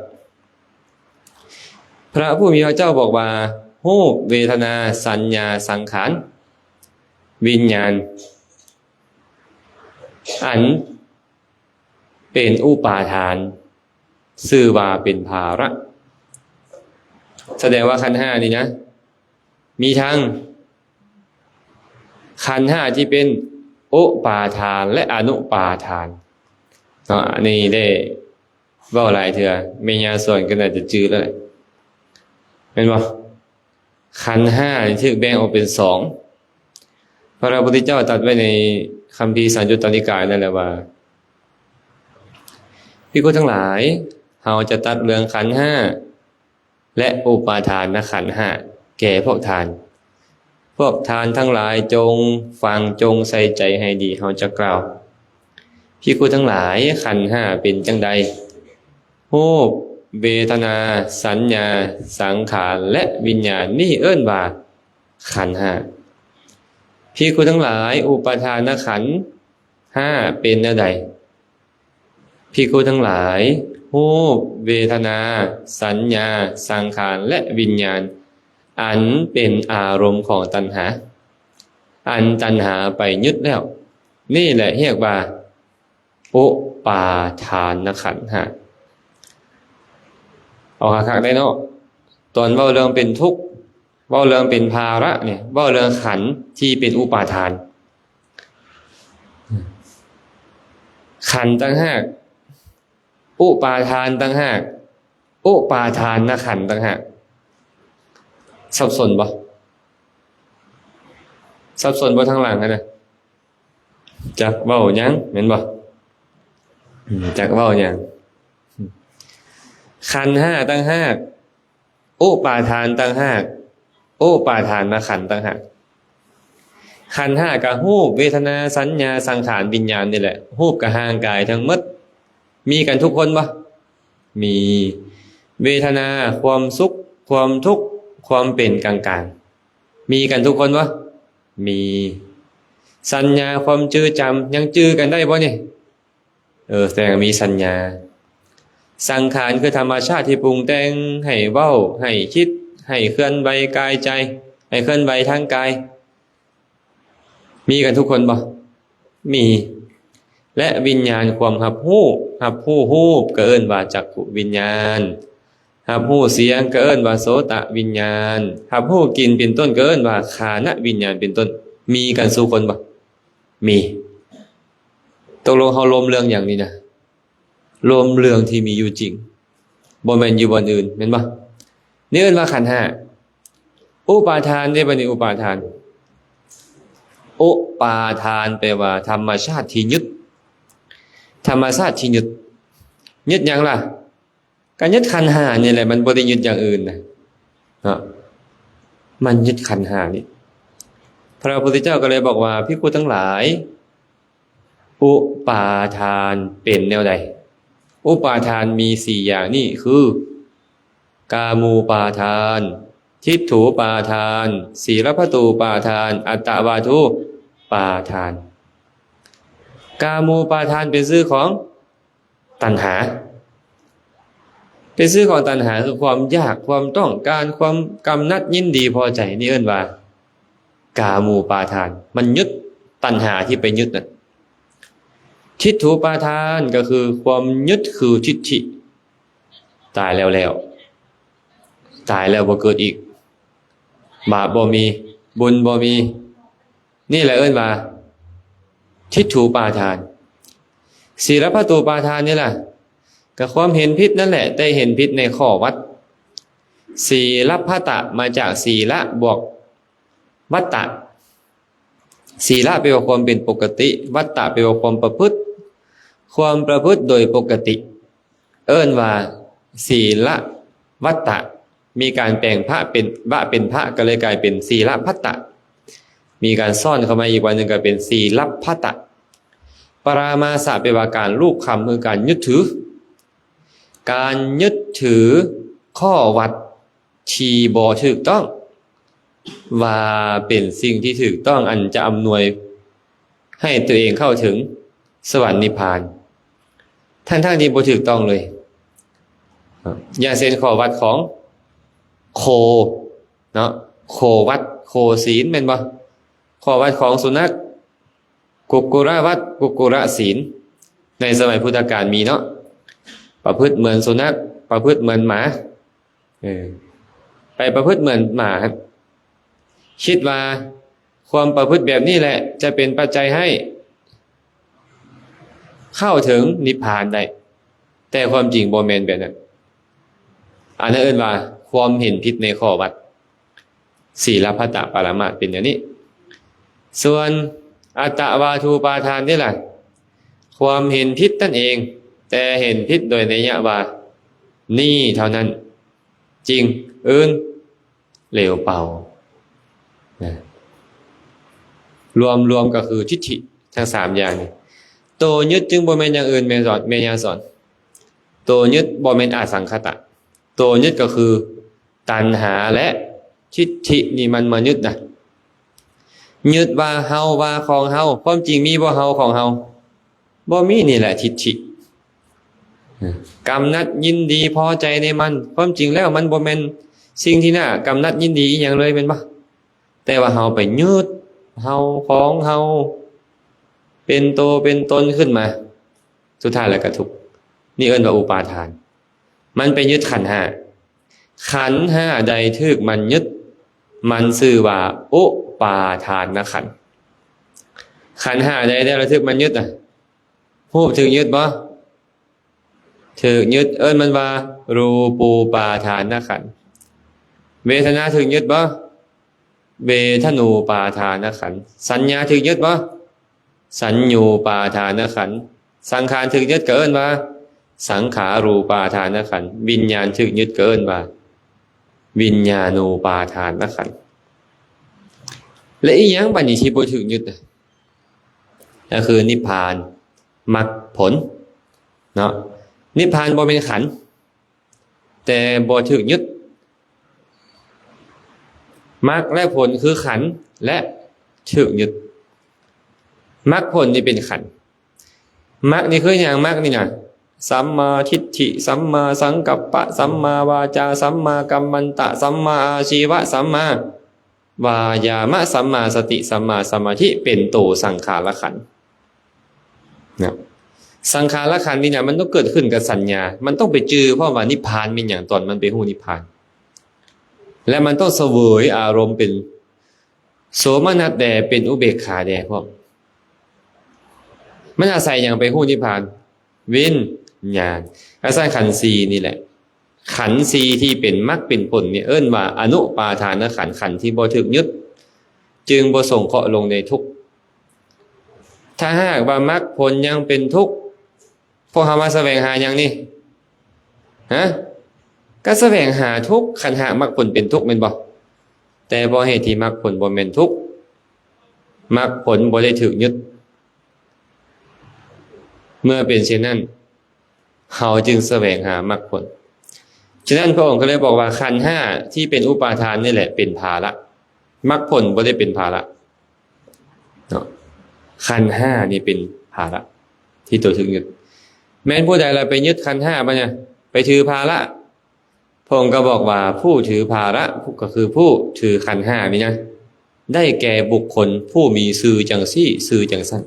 ພະຜູ້ມີພະເຈົ້າບອກວ່າ ຮູບ ເວທະນາ ສັນຍາ ສັງຂານ ວິນຍານ ອັນເປັນອຸປາທານ ຊື່ວ່າເປັນພາລະ. ສະແດງວ່າຂັນຫ້ານີ້ນະ ມີທັງຂັນຫ້າທີ່ເປັນອຸປາທານ ແລະ ອະນຸປາທານເນາະ. ອັນນີ້ໄດ້ເວົ້າຫຼາຍເທື່ອ ແມ່ຍາສອນກໍໜ້າຈະຈື່ແລ້ວແຫຼະ ແມ່ນບໍ່? ຂັນຫ້ານີ້ຖືກແບ່ງອອກເປັນສອງ. ພະພຸດທະເຈົ້າຕັດໄວ້ໃນຄຳພີສັງຍຸດຕະນິກາຍນັ້ນແຫຼະວ່າ ພິກຂຸທັງຫຼາຍ, ເຮົາຈະຕັດເລື່ອງຂັນຫ້າ ແລະ ອຸປາທານນະຂັນຫ້າແກ່ພວກທ່ານ. ພວກທ່ານທັງຫຼາຍຈົ່ງຟັງ, ຈົ່ງໃສ່ໃຈໃຫ້ດີ, ເຮົາຈະກ່າວ. ພິກຂຸທັງຫຼາຍ, ຂັນຫ້າເປັນຈັ່ງໃດ? ຮູບ, ເວທະນາ, ສັນຍາ, ສັງຂານ ແລະ ວິນຍານ, ນີ້ເອີ້ນວ່າຂັນຫ້າ. ພິກຂຸທັງຫຼາຍ, ອຸປາທານນະຂັນຫ້າເປັນແນວໃດ? ພິກຂຸທັງຫຼາຍ, ຮູບ, ເວທະນາ, ສັນຍາ, ສັງຂານ ແລະ ວິນຍານ ອັນເປັນອາລົມຂອງຕັນຫາ, ອັນຕັນຫາໄປຍຶດແລ້ວ, ນີ້ແຫຼະຮຽກວ່າ ອຸປາທານນະຂັນຫ້າ. ເອົາຄັກໆໄດ້ເນາະ, ຕອນເວົ້າເລື່ອງເປັນທຸກ, ເວົ້າເລື່ອງເປັນພາລະນີ້, ເວົ້າເລື່ອງຂັນທີ່ເປັນອຸປາທານ. ຂັນຕ່າງຫາກ, ອຸປາທານຕ່າງຫາກ, ອຸປາທານນະຂັນຕ່າງຫາກ. ສັບສົນບໍ່? ສັບສົນບໍ່ທາງຫຼັງຫັ້ນນະ? ຈັກເວົ້າຫຍັງ ແມ່ນບໍ່? ອືມ ຈັກເວົ້າຫຍັງ? ຂັນຫ້າຕ່າງຫາກ, ອຸປາທານຕ່າງຫາກ, ອຸປາທານນະຂັນຕ່າງຫາກ. ຂັນຫ້າກະຮູບ, ເວທະນາ, ສັນຍາ, ສັງຂານ, ວິນຍານນີ້ແຫຼະ. ຮູບກະຮ່າງກາຍທັງໝົດ. ມີກັນທຸກຄົນບໍ່? ມີ. ເວທະນາ, ຄວາມສຸກ, ຄວາມທຸກ, ຄວາມເປັນກາງໆ. ມີກັນທຸກຄົນບໍ່? ມີ. ສັນຍາ, ຄວາມຈື່ຈຳ, ຍັງຈື່ກັນໄດ້ບໍ່ນີ້? ເອີ ແຕ່ມີສັນຍາ. ສັງຂານຄືທຳມະຊາດທີ່ປຸງແຕ່ງ, ໃຫ້ເວົ້າ, ໃຫ້ຄິດ, ໃຫ້ເຄື່ອນໄຫວກາຍໃຈ, ໃຫ້ເຄື່ອນໄຫວທາງກາຍ. ມີກັນທຸກຄົນບໍ່? ມີ. ແລະ ວິນຍານ, ຄວາມຮັບຮູ້, ຮັບຮູ້ຮູບກໍເອີ້ນວ່າຈັກຂຸວິນຍານ, ຮັບຮູ້ສຽງກໍເອີ້ນວ່າໂສຕະວິນຍານ, ຮັບຮູ້ກິ່ນເປັນຕົ້ນກໍເອີ້ນວ່າຄານະວິນຍານເປັນຕົ້ນ. ມີກັນສູ່ຄົນບໍ່? ມີ. ຕົກລົງເຮົາລົມເລື່ອງຫຍັງນີ້ນະ? ລົມເລື່ອງທີ່ມີຢູ່ຈິງ, ບໍ່ແມ່ນຢູ່ບ່ອນອື່ນ, ແມ່ນບໍ່? ນີ້ເອີ້ນວ່າຂັນຫ້າ. ອຸປາທານເດ້, ບັດນີ້ອຸປາທານ. ອຸປາທານແປວ່າທຳມະຊາດທີ່ຍຶດ, ທຳມະຊາດທີ່ຍຶດ. ຍຶດຫຍັງລະ? ກະຍຶດຂັນຫ້ານີ້ແຫຼະ, ມັນບໍ່ໄດ້ຍຶດຢ່າງອື່ນນະ ເນາະ, ມັນຍຶດຂັນຫ້ານີ້. ພະພຸດທະເຈົ້າກໍເລີຍບອກວ່າ, ພິກຂຸທັງຫຼາຍ, ອຸປາທານເປັນແນວໃດ? ອຸປາທານມີສີ່ຢ່າງນີ້ຄື ກາມູປາທານ, ທິດຖູປາທານ, ສີລະພັດຕູປາທານ, ອັດຕະວາທູປາທານ. ກາມູປາທານເປັນຊື່ຂອງ ຕັນຫາ. ເປັນຊື່ຂອງຕັນຫາຄືຄວາມຢາກ, ຄວາມຕ້ອງການ, ຄວາມກຳໜັດ, ຍິນດີ, ພໍໃຈ, ນີ້ເອີ້ນວ່າກາມູປາທານ. ມັນຍຶດ, ຕັນຫາທີ່ໄປຍຶດນັ້ນ. ທິດຖູປາທານກໍຄືຄວາມຍຶດຄືທິດຖິ, ຕາຍແລ້ວແລ້ວ, ຕາຍແລ້ວບໍ່ເກີດອີກ, ບາບບໍ່ມີ, ບຸນບໍ່ມີ. ນີ້ແຫຼະເອີ້ນວ່າທິດຖູປາທານ. ສີລະພັດຕູປາທານນີ້ລະ ກໍຄວາມເຫັນຜິດນັ້ນແຫຼະ, ແຕ່ເຫັນຜິດໃນຂໍ້ວັດ. ສີລະພັດຕະ ມາຈາກສີລະບວກວັດຕະ. ສີລະແປວ່າຄວາມເປັນປົກກະຕິ, ວັດຕະແປວ່າຄວາມປະພຶດ, ຄວາມປະພຶດໂດຍປົກກະຕິ. ເອີ້ນວ່າສີລະວັດຕະ, ມີການແປງພະເປັນ ວະເປັນພະ ກໍເລີຍກາຍເປັນສີລະພັດຕະ, ມີການຊ້ອນເຂົ້າມາອີກວ່າໜຶ່ງກໍເປັນສີລະພັດຕະ. ປະລາມາສະ ແປວ່າການລູບຄຳ ຄືການຍຶດຖື. ການຍຶດຖືຂໍ້ວັດທີ່ບໍ່ຖືກຕ້ອງ ວ່າເປັນສິ່ງທີ່ຖືກຕ້ອງ ອັນຈະອຳນວຍໃຫ້ຕົວເອງເຂົ້າເຖິງສະຫວັນນິບພານ ທັງໆທີ່ບໍ່ຖືກຕ້ອງເລີຍ. ຢ່າງເຊັ່ນ ຂໍ້ວັດຂອງໂຄເນາະ ໂຄວັດ ໂຄສີນ ແມ່ນບໍ່? ຂໍ້ວັດຂອງສຸນັກ ກຸກກຸລະວັດ ກຸກກຸລະສີນ ໃນສະໄໝພຸດທະການມີເນາະ ປະພຶດເໝືອນສຸນັກ ປະພຶດເໝືອນໝາ ເອີ ໄປປະພຶດເໝືອນໝາ ຄິດວ່າຄວາມປະພຶດແບບນີ້ແຫຼະ ຈະເປັນປັດໄຈໃຫ້ເຂົ້າເຖິງນິບພານໄດ້ ແຕ່ຄວາມຈິງບໍ່ແມ່ນແບບນັ້ນ. ອັນນັ້ນເອີ້ນວ່າຄວາມເຫັນຜິດໃນຂໍ້ວັດ. ສີລະພັດຕະປະລະມາດເປັນແນວນີ້. ສ່ວນອັດຕະວາທູປາທານນີ້ລະ ຄວາມເຫັນຜິດນັ້ນເອງ ແຕ່ເຫັນຜິດໂດຍໄນຍະວ່າ ນີ້ເທົ່ານັ້ນ ຈິງ ອື່ນ ເຫຼວເປົ່ານະ. ລວມໆກໍຄືທິດຖິທັງສາມຢ່າງນີ້. ໂຕຍຶດຈຶ່ງບໍ່ແມ່ນຢ່າງອື່ນ ແມ່ນສອນ ແມ່ນຍາສອນ. ໂຕຍຶດບໍ່ແມ່ນອະສັງຄະຕະ. ໂຕຍຶດກໍຄືຕັນຫາ ແລະ ທິດຖິນີ້ມັນມາຍຶດນະ. ຍຶດວ່າເຮົາ ວ່າຂອງເຮົາ. ຄວາມຈິງມີບໍ່ເຮົາຂອງເຮົາ? ບໍ່ມີ. ນີ້ແຫຼະທິດຖິ. ກຳໜັດຍິນດີພໍໃຈໃນມັນ. ຄວາມຈິງແລ້ວມັນບໍ່ແມ່ນສິ່ງທີ່ໜ້າກຳໜັດຍິນດີອີ່ຫຍັງເລີຍ ແມ່ນບໍ່? ແຕ່ວ່າເຮົາໄປຍຶດເຮົາ ຂອງເຮົາ ເປັນໂຕເປັນຕົນຂຶ້ນມາ ສຸດທ້າຍແລ້ວກໍທຸກ. ນີ້ເອີ້ນວ່າອຸປາທານ. ມັນໄປຍຶດຂັນຫ້າ. ຂັນຫ້າໃດຖືກມັນຍຶດ ມັນຊື່ວ່າອຸປາທານນະຂັນ. ຂັນຫ້າໃດ ໃດລະຖືກມັນຍຶດນະ? ຮູບຖືກຍຶດບໍ່? ຖືກຍຶດ ເອີ້ນມັນວ່າຮູປູປາທານນະຂັນ. ເວທະນາຖືກຍຶດບໍ່? ເວທະນູປາທານນະຂັນ. ສັນຍາຖືກຍຶດບໍ່? ສັນຍູປາທານນະຂັນ. ສັງຂານຖືກຍຶດກໍເອີ້ນວ່າສັງຂາຣູປາທານນະຂັນ. ວິນຍານຖືກຍຶດກໍເອີ້ນວ່າວິນຍານູປາທານນະຂັນ. ແລະ ອີ່ຫຍັງບາດນີ້ທີ່ບໍ່ຖືກຍຶດ? ກໍຄືນິບພານ ມັກຜົນເນາະ. ນິບພານບໍ່ແມ່ນຂັນ ແຕ່ບໍ່ຖືກຍຶດ. ມັກ ແລະ ຜົນຄືຂັນ ແລະ ຖືກຍຶດ. ມັກຜົນນີ້ເປັນຂັນ. ມັກນີ້ຄືຫຍັງ? ມັກນີ້ນະ ສຳມາທິດຖິ ສຳມາສັງກັບປະ ສຳມາວາຈາ ສຳມາກັມມັນຕະ ສຳມາອາຊີວະ ສຳມາວາຍາມະ ສຳມາສະຕິ ສຳມາສະມາທິ ເປັນໂຕສັງຂາລະຂັນນະ. ສັງຂາລະຂັນນີ້ນະ ມັນຕ້ອງເກີດຂຶ້ນກັບສັນຍາ. ມັນຕ້ອງໄປຈື່ພ້ອມວ່ານິບພານແມ່ນຫຍັງ ຕອນມັນໄປຮູ້ນິບພານ. ແລະ ມັນຕ້ອງສະເຫວີຍອາລົມເປັນໂສມະນັດແດ່ ເປັນອຸເບກຂາແດ່ພ້ອມ. ມັນອາໄສຫຍັງໄປຮູ້ນິບພານ? ວິນຍານ. ອາໄສຂັນສີ່ນີ້ແຫຼະ. ຂັນສີ່ທີ່ເປັນມັກເປັນຜົນນີ້ເອີ້ນວ່າອະນຸປາທານນະຂັນ ຂັນທີ່ບໍ່ຖືກຍຶດ ຈຶ່ງບໍ່ສົງເຄາະລົງໃນທຸກ. ຖ້າຫາກວ່າມັກຜົນຍັງເປັນທຸກ ພວກເຮົາມາສະແຫວງຫາຫຍັງນີ້? ຮະ? ກໍສະແຫວງຫາທຸກ ຄັນຫາກມັກຜົນເປັນທຸກແມ່ນບໍ່? ແຕ່ເພາະເຫດທີ່ມັກຜົນບໍ່ແມ່ນທຸກ ມັກຜົນບໍ່ໄດ້ຖືກຍຶດ. ເມື່ອເປັນເຊັ່ນນັ້ນ ເຮົາຈຶ່ງສະແຫວງຫາມັກຜົນ. ສະນັ້ນ ພະອົງກໍເລີຍບອກວ່າ ຂັນຫ້າທີ່ເປັນອຸປາທານນີ້ແຫຼະເປັນພາລະ, ມັກຜົນບໍ່ໄດ້ເປັນພາລະເນາະ. ຂັນຫ້ານີ້ເປັນພາລະທີ່ຕົວຖືກຍຶດ. ແມ່ນຜູ້ໃດລະໄປຍຶດຂັນຫ້າບາດນີ້ ໄປຖືພາລະ? ພະອົງກໍບອກວ່າ ຜູ້ຖືພາລະ ກໍຄືຜູ້ຖືຂັນຫ້ານີ້ນະ ໄດ້ແກ່ບຸກຄົນຜູ້ມີຊື່ຈັ່ງຊີ້ ຊື່ຈັ່ງຊັ້ນ.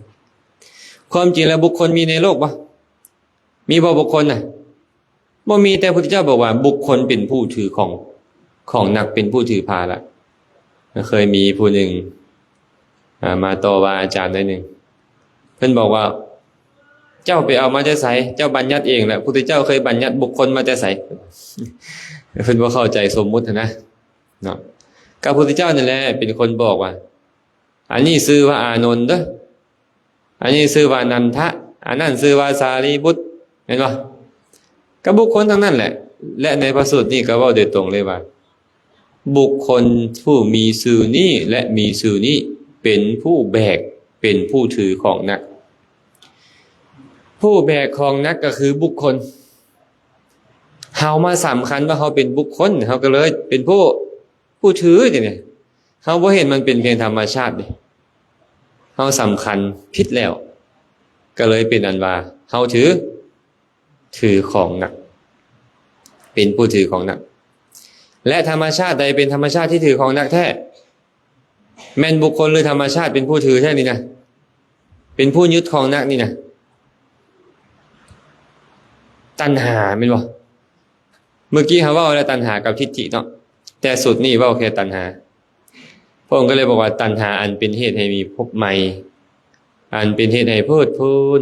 ຄວາມຈິງແລ້ວບຸກຄົນມີໃນໂລກບໍ່? ມີບໍ່ບຸກຄົນນະ? ບໍ່ມີ. ແຕ່ພະພຸດທະເຈົ້າບອກວ່າບຸກຄົນເປັນຜູ້ຖືຂອງ ຂອງໜັກ ເປັນຜູ້ຖືພາລະ. ເຄີຍມີຜູ້ໜຶ່ງ ອາ ມາຕໍ່ວ່າອາຈານໜ້ອຍໜຶ່ງ. ເພິ່ນບອກວ່າ ເຈົ້າໄປເອົາມາແຕ່ໃສ? ເຈົ້າບັນຍັດເອງແຫຼະ. ພຸດທະເຈົ້າເຄີຍບັນຍັດບຸກຄົນມາແຕ່ໃສ? ເພິ່ນບໍ່ເຂົ້າໃຈສົມມຸດຫັ້ນນະ ເນາະ. ກໍພຸດທະເຈົ້ານີ້ແຫຼະເປັນຄົນບອກວ່າ ອັນນີ້ຊື່ວ່າອານົນເດີ, ອັນນີ້ຊື່ວ່ານັນທະ, ອັນນັ້ນຊື່ວ່າສາລີບຸດ, ແມ່ນບໍ່? ກໍບຸກຄົນທັງນັ້ນແຫຼະ. ແລະ ໃນພະສູດນີ້ກໍເວົ້າໂດຍຕົງເລີຍວ່າ ບຸກຄົນຜູ້ມີຊື່ນີ້ ແລະ ມີຊື່ນີ້ ເປັນຜູ້ແບກ ເປັນຜູ້ຖືຂອງໜັກ. ຜູ້ແບກຂອງໜັກກໍຄືບຸກຄົນ. ເຮົາມາສຳຄັນວ່າເຮົາເປັນບຸກຄົນ ເຮົາກໍເລີຍເປັນຜູ້ ຜູ້ຖືນີ້ ເຮົາບໍ່ເຫັນມັນເປັນພຽງທຳມະຊາດເດ້ ເຮົາສຳຄັນຜິດແລ້ວ ກໍເລີຍເປັນອັນວ່າເຮົາຖື ຖືຂອງໜັກ ເປັນຜູ້ຖືຂອງໜັກ ແລະ ທຳມະຊາດໃດເປັນທຳມະຊາດທີ່ຖືຂອງໜັກແທ້? ແມ່ນບຸກຄົນ ຫຼື ທຳມະຊາດເປັນຜູ້ຖືແທ້ນີ້ນະ? ເປັນຜູ້ຍຶດຂອງໜັກນີ້ນະ? ຕັນຫາແມ່ນບໍ່? ເມື່ອກີ້ເຮົາເວົ້າແລ້ວຕັນຫາກັບທິດຖິເນາະ ແຕ່ຊຸດນີ້ເວົ້າແຄ່ຕັນຫາ. ພະອົງກໍເລີຍບອກວ່າ ຕັນຫາອັນເປັນເຫດໃຫ້ມີພົບໃໝ່ ອັນເປັນເຫດໃຫ້ເພີດເພີນ.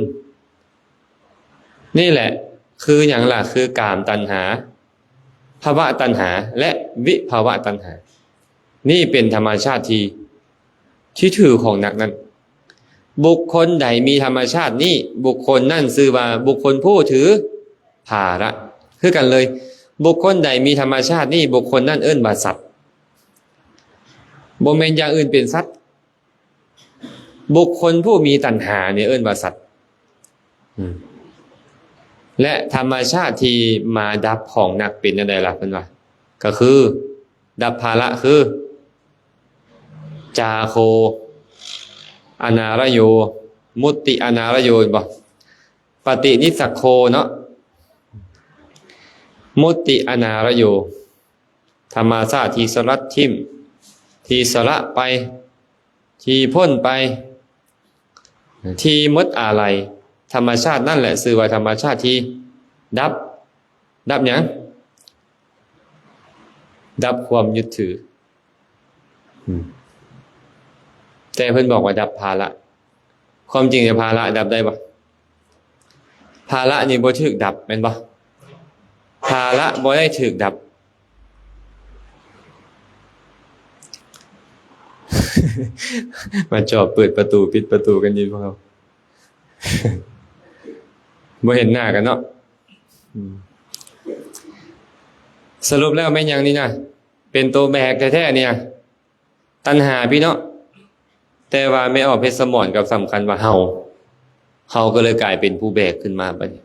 ນີ້ແຫຼະຄືຫຍັງລະ? ຄືກາມຕັນຫາ, ພະວະຕັນຫາ ແລະ ວິພະວະຕັນຫາ. ນີ້ເປັນທຳມະຊາດທີ່ ທີ່ຖືຂອງໜັກນັ້ນ. ບຸກຄົນໃດມີທຳມະຊາດນີ້, ບຸກຄົນນັ້ນຊື່ວ່າບຸກຄົນຜູ້ຖືພາລະ. ຄືກັນເລີຍ, ບຸກຄົນໃດມີທຳມະຊາດນີ້, ບຸກຄົນນັ້ນເອີ້ນວ່າສັດ. ບໍ່ແມ່ນຢ່າງອື່ນເປັນສັດ. ບຸກຄົນຜູ້ມີຕັນຫານີ້ເອີ້ນວ່າສັດ. ອືມ ແລະ ທຳມະຊາດທີ່ມາດັບຂອງໜັກເປັນແນວໃດລະ? ເພິ່ນວ່າ ກໍຄືດັບພາລະ ຄື ຈາໂຄ ອະນາລະໂຍ ມຸດຕິອະນາລະໂຍ ເຫັນບໍ່? ປະຕິນິສາໂຄເນາະ ມຸດຕິອະນາລະໂຍ ທຳມະຊາດທີ່ສະລັດຖິ້ມ ທີ່ສະລະໄປ ທີ່ພົ້ນໄປ ທີ່ໝົດອາໄລ. ທຳມະຊາດນັ້ນແຫຼະຊື່ວ່າທຳມະຊາດທີ່ດັບ. ດັບຫຍັງ? ດັບຄວາມຍຶດຖື. ອືມ ແຕ່ເພິ່ນບອກວ່າດັບພາລະ. ຄວາມຈິງແລ້ວພາລະດັບໄດ້ບໍ່? ພາລະນີ້ບໍ່ຖືກດັບແມ່ນບໍ່? ພາລະບໍ່ໄດ້ຖືກດັບ. ມາຈອບເປີດປະຕູ ປິດປະຕູກັນຢູ່ພວກເຮົາ ບໍ່ເຫັນໜ້າກັນເນາະ. ອືມ ສະຫຼຸບແລ້ວແມ່ນຫຍັງນີ້ນະ? ເປັນໂຕແບກແທ້ໆນີ້ນະ. ຕັນຫາພີ້ເນາະ ແຕ່ວ່າແມ່ອອກເພັດສະໝອນກັບສຳຄັນວ່າເຮົາ ເຮົາກໍເລີຍກາຍເປັນຜູ້ແບກຂຶ້ນມາບັດນີ້.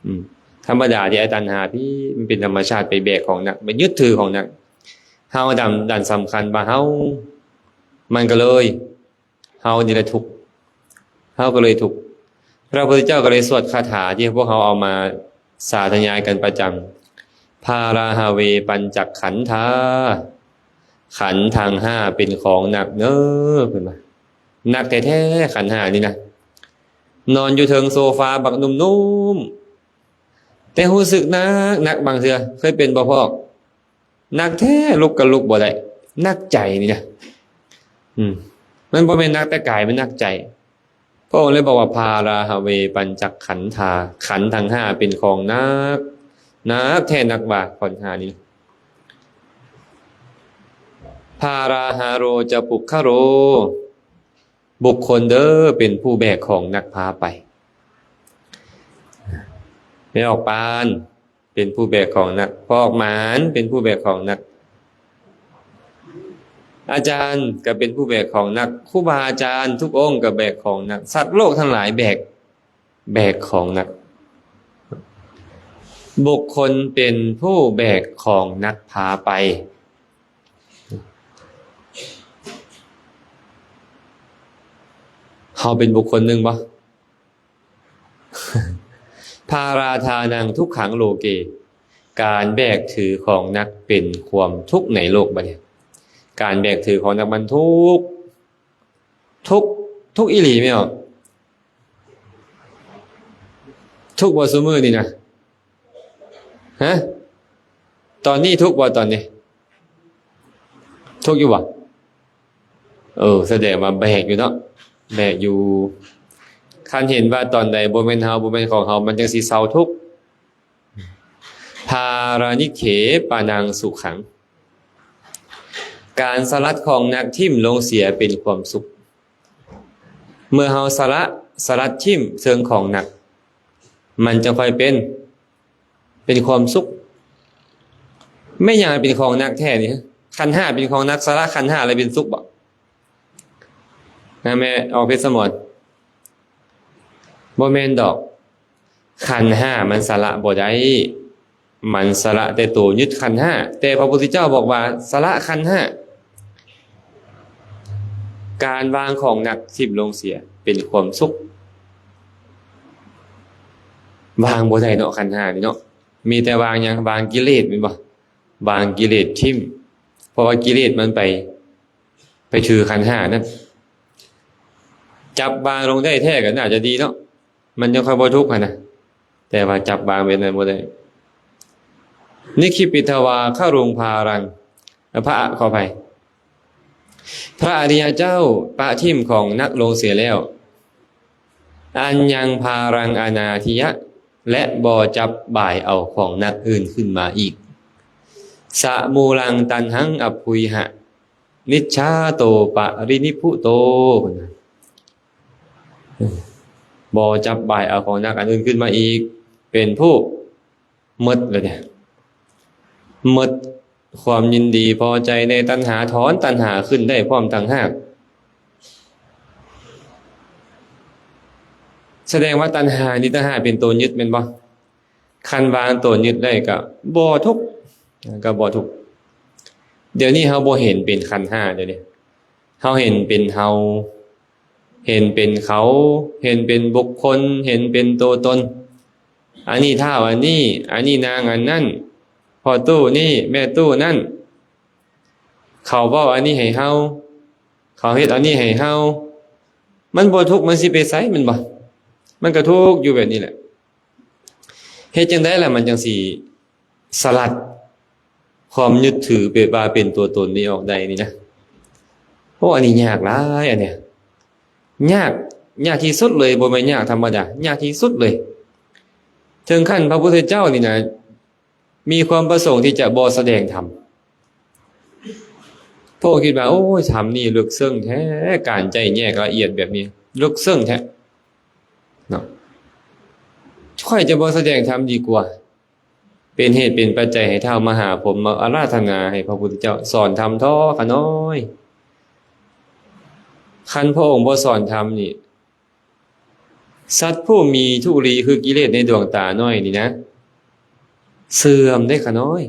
ອືມ ທຳມະດາທີ່ໄອ້ຕັນຫາພີ້ ມັນເປັນທຳມະຊາດໄປແບກຂອງໜັກ ໄປຍຶດຖືຂອງໜັກ. ເຮົາດັນ ດັນສຳຄັນວ່າເຮົາ ມັນກໍເລີຍ ເຮົານີ້ແຫຼະທຸກ ເຮົາກໍເລີຍທຸກ. ພະພຸດທະເຈົ້າກໍເລີຍສວດຄາຖາທີ່ພວກເຮົາເອົາມາສາທະຍາຍກັນປະຈຳ ພາລາຫະເວ ປັນຈະຂັນທາ ຂັນທັງຫ້າເປັນຂອງໜັກເນີ ເພິ່ນວ່າ. ໜັກແທ້ໆ ຂັນຫ້ານີ້ນະ. ນອນຢູ່ເທິງໂຊຟາບັກນຸ້ມໆ ແຕ່ຮູ້ສຶກໜັກໜັກ. ບາງເທື່ອເຄີຍເປັນບໍ່ ພວກ? ໜັກແທ້ ລຸກກໍລຸກບໍ່ໄດ້ ໜັກໃຈນີ້ນະ. ອືມ ມັນບໍ່ແມ່ນໜັກແຕ່ກາຍ ມັນໜັກໃຈ. ພະອົງເລີຍບອກວ່າ ພາລາຫະເວ ປັນຈະຂັນທາ ຂັນທັງຫ້າເປັນຂອງໜັກ ໜັກແທ້ໜັກວ່າ ຂັນຫ້ານີ້. ພາລາຫະໂຣ ຈະປຸກຄະໂລ ບຸກຄົນເດີ ເປັນຜູ້ແບກຂອງໜັກພາໄປ. ແມ່ອອກປານ ເປັນຜູ້ແບກຂອງໜັກ, ພໍ່ອອກໝານເປັນຜູ້ແບກຂອງໜັກ, ອາຈານກໍເປັນຜູ້ແບກຂອງໜັກ, ຄູບາອາຈານທຸກອົງກໍແບກຂອງໜັກ, ສັດໂລກທັງຫຼາຍແບກ, ແບກຂອງໜັກ. ບຸກຄົນເປັນຜູ້ແບກຂອງໜັກພາໄປ. ເຮົາເປັນບຸກຄົນໜຶ່ງບໍ່? ພາລາທານັງທຸກຂັງໂລເກ ການແບກຖືຂອງໜັກເປັນຄວາມທຸກໃນໂລກບັດນີ້. ການແບກຖືຂອງໜັກມັນທຸກ, ທຸກ, ທຸກອີ່ຫຼີແມ່ນບໍ່? ທຸກບໍ່ຊຸມື້ນີ້ນະ? ຮະ? ຕອນນີ້ທຸກບໍ່ຕອນນີ້? ທຸກຢູ່ບໍ່? ເອີ ສະແດງວ່າແບກຢູ່ເນາະ, ແບກຢູ່. ຄັນເຫັນວ່າຕອນໃດບໍ່ແມ່ນເຮົາ, ບໍ່ແມ່ນຂອງເຮົາ, ມັນຈັ່ງຊິເຊົາທຸກ. ພາລານິເຂປະນັງສຸຂັງ. ການສະລັດຂອງໜັກຖິ້ມລົງເສຍເປັນຄວາມສຸກ. ເມື່ອເຮົາສະລະ, ສະລັດຖິ້ມເຊິ່ງຂອງໜັກ, ມັນຈະຄ່ອຍເປັນ ເປັນຄວາມສຸກ. ແມ່ນຫຍັງເປັນຂອງໜັກແທ້ນີ້? ຂັນຫ້າເປັນຂອງໜັກ, ສະລະຂັນຫ້າແລ້ວເປັນສຸກບໍ່? ນະແມ່ອອກເພັດສະໝອນ, ບໍ່ແມ່ນດອກ. ຂັນຫ້າມັນສະລະບໍ່ໄດ້, ມັນສະຫຼະແຕ່ໂຕຍຶດຂັນຫ້າ, ແຕ່ພະພຸດທະເຈົ້າບອກວ່າສະຫຼະຂັນຫ້າ. ການວາງຂອງໜັກຖິ້ມລົງເສຍເປັນຄວາມສຸກ. ວາງບໍ່ໄດ້ເນາະ ຂັນຫ້ານີ້ເນາະ. ມີແຕ່ວາງຫຍັງ? ວາງກິເລດແມ່ນບໍ່? ວາງກິເລດຖິ້ມ, ເພາະວ່າກິເລດມັນໄປ ໄປຖືຂັນຫ້ານັ້ນ. ຈັບວາງລົງໄດ້ແທ້ກໍໜ້າຈະດີເນາະ, ມັນຈັ່ງຄ່ອຍບໍ່ທຸກຫັ້ນນະ, ແຕ່ວ່າຈັບວາງແບບນັ້ນບໍ່ໄດ້. ນິຄິບປິດທະວາຄະລຸງພາລັງ, ພະ ຂໍອະໄພ, ພະອະລິຍະເຈົ້າປະຖິ້ມຂອງໜັກລົງເສຍແລ້ວ, ອັນຍັງພາລັງອະນາທິຍະ ແລະ ບໍ່ຈັບບາຍເອົາຂອງໜັກອື່ນຂຶ້ນມາອີກ. ສະມູລັງຕັນຫັງອັບພຸຍຫະ ນິດຊາໂຕປະລິນິບພຸໂຕ. ເພິ່ນວ່າ ບໍ່ຈັບບາຍເອົາຂອງໜັກອັນອື່ນຂຶ້ນມາອີກ, ເປັນຜູ້ໝົດແລ້ວເດ, ໝົດຄວາມຍິນດີພໍໃຈໃນຕັນຫາ, ຖອນຕັນຫາຂຶ້ນໄດ້ພ້ອມຕ່າງຫາກ. ສະແດງວ່າຕັນຫານີ້ຕ່າງຫາກເປັນໂຕຍຶດແມ່ນບໍ່? ຄັນວາງໂຕຍຶດໄດ້ກໍບໍ່ທຸກ, ກໍບໍ່ທຸກ. ດຽວນີ້ເຮົາບໍ່ເຫັນເປັນຂັນຫ້າ, ດຽວນີ້ເຮົາເຫັນເປັນເຮົາ, ເຫັນເປັນເຂົາ, ເຫັນເປັນບຸກຄົນ, ເຫັນເປັນໂຕຕົນ. ອັນນີ້ທ້າວອັນນີ້, ອັນນີ້ນາງອັນນັ້ນ, ພໍ່ຕູ້ນີ້, ແມ່ຕູ້ນັ້ນ. ເຂົາເວົ້າອັນນີ້ໃຫ້ເຮົາ, ເຂົາເຮັດອັນນີ້ໃຫ້ເຮົາ. ມັນບໍ່ທຸກ, ມັນຊິໄປໃສແມ່ນບໍ່? ມັນກໍທຸກຢູ່ແບບນີ້ແຫຼະ. ເຮັດຈັ່ງໃດລະມັນຈັ່ງຊິສະຫຼັດຄວາມຍຶດຖືເປັນວ່າເປັນຕົວຕົນນີ້ອອກໄດ້ນີ້ນະ? ໂອ້ ອັນນີ້ຍາກຫຼາຍ, ອັນເນີ້ຍຍາກ, ຍາກທີ່ສຸດເລີຍ, ບໍ່ແມ່ນຍາກທຳມະດາ, ຍາກທີ່ສຸດເລີຍ. ເຖິງຂັ້ນພະພຸດທະເຈົ້ານີ້ນະ ມີຄວາມປະສົງທີ່ຈະບໍ່ສະແດງທຳ. ພະອົງຄິດວ່າ ໂອ້ຍ ທຳນີ້ເລິກເຊິ່ງແທ້, ການໄຈ້ແຍກລະອຽດແບບນີ້ເລິກເຊິ່ງແທ້ເນາະ, ຂ້ອຍຈະບໍ່ສະແດງທຳດີກວ່າ. ເປັນເຫດເປັນປັດໄຈໃຫ້ທ້າວມະຫາພົມມາອາລາທະນາໃຫ້ພະພຸດທະເຈົ້າສອນທຳເທາະຂະນ້ອຍ. ຄັນພະອົງບໍ່ສອນທຳນີ້ ສັດຜູ້ມີທຸລີຄືກິເລດໃນດວງຕານ້ອຍນີ້ນະ ເສື່ອມເດ້ຂະນ້ອຍ.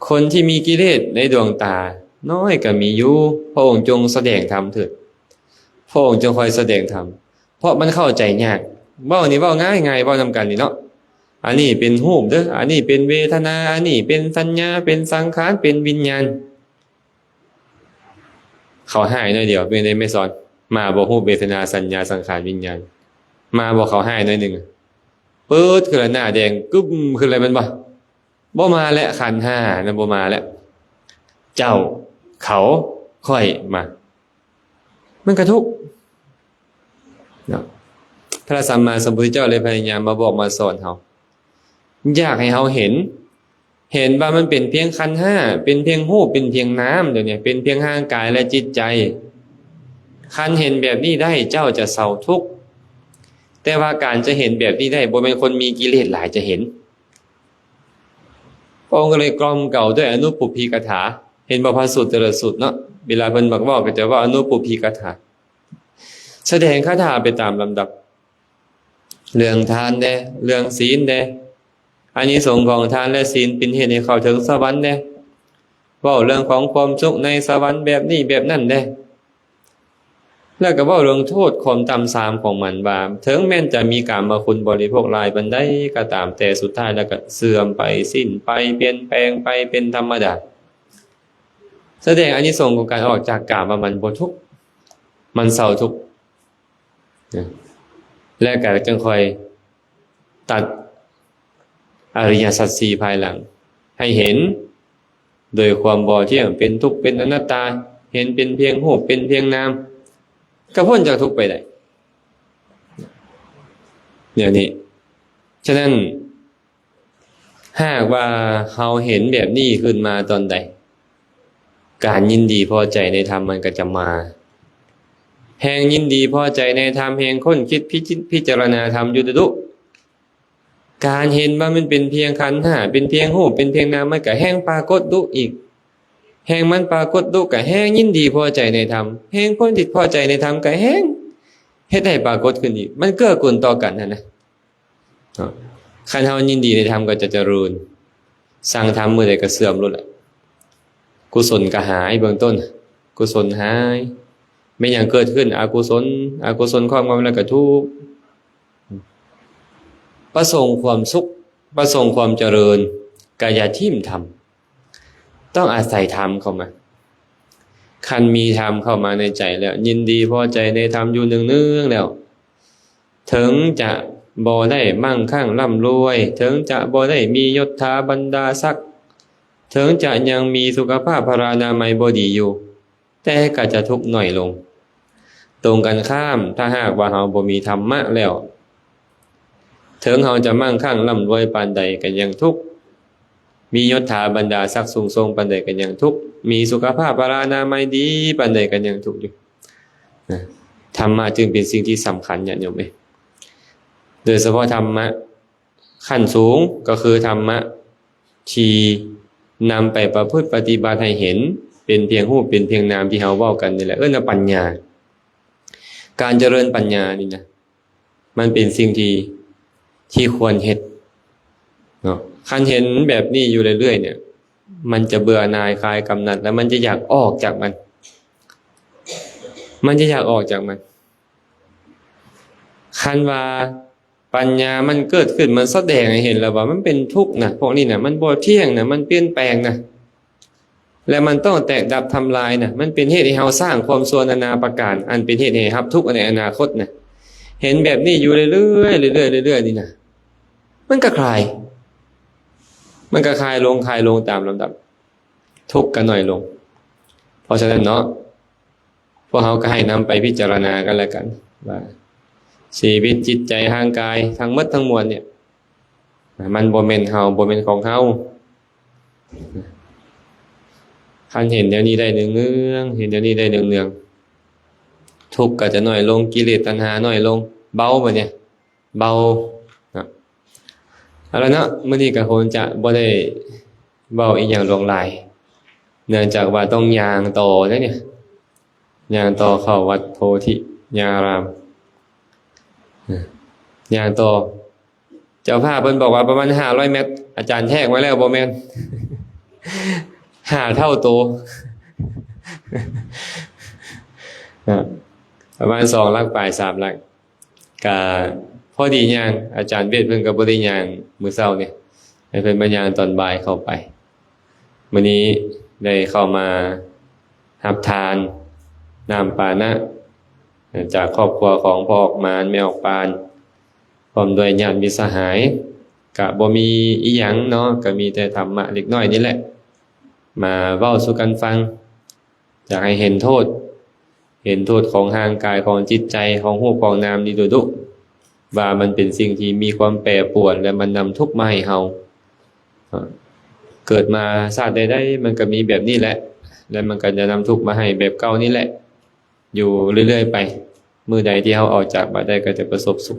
ຄົນທີ່ມີກິເລດໃນດວງຕານ້ອຍກໍມີຢູ່, ພະອົງຈົ່ງສະແດງທຳເຖີດ, ພະອົງຈົ່ງຄ່ອຍສະແດງທຳ, ເພາະມັນເຂົ້າໃຈຍາກ. ເວົ້ານີ້ເວົ້າງ່າຍໆ, ເວົ້ານຳກັນນີ້ເນາະ, ອັນນີ້ເປັນຮູບເດີ, ອັນນີ້ເປັນເວທະນາ, ອັນນີ້ເປັນສັນຍາ, ເປັນສັງຂານ, ເປັນວິນຍານ. ເຂົາຮ້າຍໜ້ອຍດຽວ ເປັນໄດແມ່ສອນ? ມາບໍ່? ຮູບ ເວທະນາ ສັນຍາ ສັງຂານ ວິນຍານ ມາບໍ່? ເຂົາຮ້າຍໜ້ອຍໜຶ່ງ ປຶດຂຶ້ນລະ ໜ້າແດງກຶ້ມຂຶ້ນເລີຍແມ່ນບໍ່? ບໍ່ມາແລ້ວ, ຂັນຫ້ານັ້ນບໍ່ມາແລ້ວ. ເຈົ້າ, ເຂົາ, ຂ້ອຍ ມາ ມັນກະທຸກເນາະ. ພະສຳມາສຳພຸດທະເຈົ້າເລີຍພະຍາຍາມມາບອກມາສອນເຮົາ, ຢາກໃຫ້ເຮົາເຫັນ ເຫັນວ່າມັນເປັນພຽງຂັນຫ້າ, ເປັນພຽງຮູບ, ເປັນພຽງນາມ, ດຽວນີ້ເປັນພຽງຮ່າງກາຍ ແລະ ຈິດໃຈ. ຄັນເຫັນແບບນີ້ໄດ້, ເຈົ້າຈະເຊົາທຸກ. ແຕ່ວ່າການຈະເຫັນແບບນີ້ໄດ້, ບໍ່ແມ່ນຄົນມີກິເລດຫຼາຍຈະເຫັນ. ພະອົງກໍເລີຍກ່ອມເກົາດ້ວຍອະນຸປຸບພິກະຖາ. ເຫັນບໍ່? ພະສູດແຕ່ລະສູດເນາະ, ເວລາເພິ່ນມັກເວົ້າກໍຈະເວົ້າອະນຸປຸບພິກະຖາ, ສະແດງຄາຖາໄປຕາມລຳດັບ. ເລື່ອງທານແດ່, ເລື່ອງສີນແດ່, ອານິສົງຂອງທານ ແລະ ສີນ ເປັນເຫດໃຫ້ເຂົ້າເຖິງສະຫວັນແດ່, ເວົ້າເລື່ອງຂອງຄວາມສຸກໃນສະຫວັນແບບນີ້ແບບນັ້ນແດ່, ແລ້ວກໍເວົ້າເລື່ອງໂທດຄວາມຕ່ຳຊາມຂອງມັນວ່າ ເຖິງແມ່ນຈະມີກາມະຄຸນບໍລິໂພກຫຼາຍປານໃດກໍຕາມ, ແຕ່ສຸດທ້າຍແລ້ວກໍເສື່ອມໄປ, ສິ້ນໄປ, ປ່ຽນແປງໄປເປັນທຳມະດາ. ສະແດງອານິສົງຂອງການອອກຈາກກາມວ່າມັນບໍ່ທຸກ, ມັນເຊົາທຸກ. ແລະ ກໍຈຶ່ງຄ່ອຍຕັດອະລິຍະສັດສີ່ພາຍຫຼັງໃຫ້ເຫັນໂດຍຄວາມບໍ່ທ່ຽງ, ເປັນທຸກ, ເປັນອະນັດຕາ, ເຫັນເປັນພຽງຮູບ, ເປັນພຽງນາມ, ກໍພົ້ນຈາກທຸກໄປໄດ້. ແນວນີ້, ສະນັ້ນ, ຫາກວ່າເຮົາເຫັນແບບນີ້ຂຶ້ນມາຕອນໃດ, ການຍິນດີພໍໃຈໃນທຳມັນກໍຈະມາ. ແຮງຍິນດີພໍໃຈໃນທຳ, ແຮງຄົ້ນຄິດພິຈິ- ພິຈາລະນາທຳຢູ່ດຸໆ. ການເຫັນວ່າມັນເປັນພຽງຂັນຫ້າ, ເປັນພຽງຮູບ, ເປັນພຽງນາມ, ມັນກໍແຮງປາກົດດຸອີກ. ແຮງມັນປາກົດດຸ, ກໍແຮງຍິນດີພໍໃຈໃນທຳ. ແຮງຜົນທີ່ພໍໃຈໃນທຳ, ກໍແຮງເຮັດໃຫ້ປາກົດຂຶ້ນອີກ. ມັນເກື້ອກູນຕໍ່ກັນຫັ້ນນະ. ເນາະ, ຄັນເຮົາຍິນດີໃນທຳກໍຈະຈະເລີນ, ສັ່ງທຳມື້ໃດກໍເສື່ອມໂລດແຫຼະ. ກຸສົນກໍຫາຍເບື້ອງຕົ້ນ, ກຸສົນຫາຍ. ແມ່ນຫຍັງເກີດຂຶ້ນ? ອະກຸສົນ, ອະກຸສົນຄອບງຳແລ້ວກໍທຸກ. ປະສົງຄວາມສຸກ, ປະສົງຄວາມຈະເລີນ, ກໍຢ່າຖິ້ມທຳ. ຕ້ອງອາໄສທຳເຂົ້າມາ. ຄັນມີທຳເຂົ້າມາໃນໃຈແລ້ວ, ຍິນດີພໍໃຈໃນທຳຢູ່ເນື່ອງໆແລ້ວ, ເຖິງຈະບໍ່ໄດ້ມັ່ງຄັ່ງລ່ຳລວຍ, ເຖິງຈະບໍ່ໄດ້ມີຍົດຖາບັນດາສັກ, ເຖິງຈະຍັງມີສຸຂະພາບພະລານາໄມບໍ່ດີຢູ່, ແຕ່ກໍຈະທຸກໜ້ອຍລົງ. ຕົງກັນຂ້າມ, ຖ້າຫາກວ່າເຮົາບໍ່ມີທຳມະແລ້ວ, ເຖິງເຮົາຈະມັ່ງຄັ່ງລ່ຳລວຍປານໃດກໍຍັງທຸກ, ມີຍົດຖາບັນດາສັກສູງສົ່ງປານໃດກໍຍັງທຸກ, ມີສຸຂະພາບພະລານາໄມດີປານໃດກໍຍັງທຸກຢູ່. ນະ, ທຳມະຈຶ່ງເປັນສິ່ງທີ່ສຳຄັນ, ຍາດໂຍມເອີຍ, ໂດຍສະເພາະທຳມະຂັ້ນສູງ ກໍຄືທຳມະທີ່ນຳໄປປະພຶດປະຕິບັດໃຫ້ເຫັນເປັນພຽງຮູບເປັນພຽງນາມທີ່ເຮົາເວົ້າກັນນີ້ແຫຼະ, ເອີ້ນວ່າປັນຍາ. ການຈະເລີນປັນຍານີ້ນະ ມັນເປັນສິ່ງທີ່ ທີ່ຄວນເຮັດເນາະ. ຄັນເຫັນແບບນີ້ຢູ່ເລື້ອຍໆເນຍ ມັນຈະເບື່ອໜ່າຍຄາຍກຳໜັດ ແລ້ວມັນຈະຢາກອອກຈາກມັນ, ມັນຈະຢາກອອກຈາກມັນ. ຄັນວ່າປັນຍາມັນເກີດຂຶ້ນ, ມັນສະແດງໃຫ້ເຫັນແລ້ວວ່າມັນເປັນທຸກນະ, ພວກນີ້ນະ ມັນບໍ່ທ່ຽງນະ, ມັນປ່ຽນແປງນະ ແລະ ມັນຕ້ອງແຕກດັບທຳລາຍນະ, ມັນເປັນເຫດໃຫ້ເຮົາສ້າງຄວາມຊົ່ວນານາປະການ ອັນເປັນເຫດໃຫ້ຮັບທຸກໃນອະນາຄົດນະ. ເຫັນແບບນີ້ຢູ່ເລື້ອຍໆ ເລື້ອຍໆ ເລື້ອຍໆນີ້ນະ, ມັນກໍຄາຍ, ມັນກໍຄາຍລົງ, ຄາຍລົງຕາມລຳດັບ, ທຸກກໍໜ້ອຍລົງ. ເພາະສະນັ້ນເນາະ, ພວກເຮົາກໍໃຫ້ນຳໄປພິຈາລະນາກັນແລ້ວກັນ ວ່າຊີວິດຈິດໃຈຮ່າງກາຍທັງໝົດທັງມວນເນຍ ມັນບໍ່ແມ່ນເຮົາ, ບໍ່ແມ່ນຂອງເຮົາ. ຄັນເຫັນແນວນີ້ໄດ້ເນືອງໆ, ເຫັນແນວນີ້ໄດ້ເນືອງໆ, ທຸກກໍຈະໜ້ອຍລົງ, ກິເລດຕັນຫາໜ້ອຍລົງ, ເບົາບັດນີ້, ເບົາເນາະ. ເອົາລະເນາະ, ມື້ນີ້ກໍຄົງຈະບໍ່ໄດ້ເວົ້າອີ່ຫຍັງຫຼວງຫຼາຍ, ເນື່ອງຈາກວ່າຕ້ອງຍ່າງຕໍ່ເດ້ເນຍ, ຍ່າງຕໍ່ເຂົ້າວັດໂພທິຍາລາມ, ຍ່າງຕໍ່. ເຈົ້າພາບເພິ່ນບອກວ່າປະມານຫ້າຮ້ອຍແມັດ, ອາຈານແທກມາແລ້ວ, ບໍ່ແມ່ນ ຫ້າເທົ່າໂຕ, ປະມານສອງຫຼັກປາຍ, ສາມຫຼັກ. ກະພໍດີຍ່າງ, ອາຈານເວດເພິ່ນກໍບໍ່ໄດ້ຍ່າງມື້ເຊົ້ານີ້, ໃຫ້ເພິ່ນມາຍ່າງຕອນບ່າຍເຂົ້າໄປ. ມື້ນີ້ໄດ້ເຂົ້າມາຮັບທານນ້ຳປານະ ຈາກຄອບຄົວຂອງພໍ່ອອກມານ, ແມ່ອອກປານ, ພ້ອມດ້ວຍຍາດມິດສະຫາຍ. ກະບໍ່ມີອີ່ຫຍັງເນາະ, ກະມີແຕ່ທຳມະເລັກນ້ອຍນີ້ແຫຼະ ມາເວົ້າສູ່ກັນຟັງ. ຢາກໃຫ້ເຫັນໂທດ, ເຫັນໂທດຂອງຮ່າງກາຍ, ຂອງຈິດໃຈ, ຂອງຮູບຂອງນາມນີ້ດຸໆ ວ່າມັນເປັນສິ່ງທີ່ມີຄວາມແປປວນ ແລະ ມັນນຳທຸກມາໃຫ້ເຮົາ. ເກີດມາຊາດໃດໆ ມັນກໍມີແບບນີ້ແຫຼະ ແລະ ມັນກໍຈະນຳທຸກມາໃຫ້ແບບເກົ່ານີ້ແຫຼະ ຢູ່ເລື້ອຍໆໄປ. ມື້ໃດທີ່ເຮົາອອກຈາກບາດໄດ້ກໍຈະປະສົບສຸກ.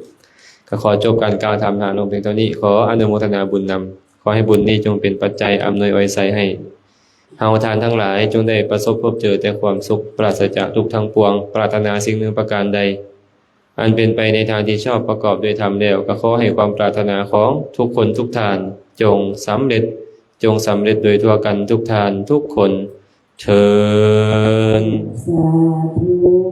ກໍຂໍຈົບການກ່າວທຳທາງລົງພຽງເທົ່ານີ້. ຂໍອະນຸໂມທະນາບຸນນຳ. ຂໍໃຫ້ບຸນນີ້ຈົ່ງເປັນປັດໄຈອຳນວຍອວຍໄຊໃຫ້ເຮົາທ່ານທັງຫຼາຍ ຈົ່ງໄດ້ປະສົບພົບເຈີແຕ່ຄວາມສຸກ ປາສະຈາກທຸກທັງປວງ. ປາດຖະໜາສິ່ງໜຶ່ງປະການໃດ ອັນເປັນໄປໃນທາງທີ່ຊອບປະກອບດ້ວຍທຳແລ້ວ, ກໍຂໍໃຫ້ຄວາມປາດຖະໜາຂອງທຸກຄົນທຸກທ່ານ ຈົ່ງສຳເລັດ, ຈົ່ງສຳເລັດໂດຍທົ່ວກັນທຸກທ່ານທຸກຄົນ. ເທີນ. ສາທຸ.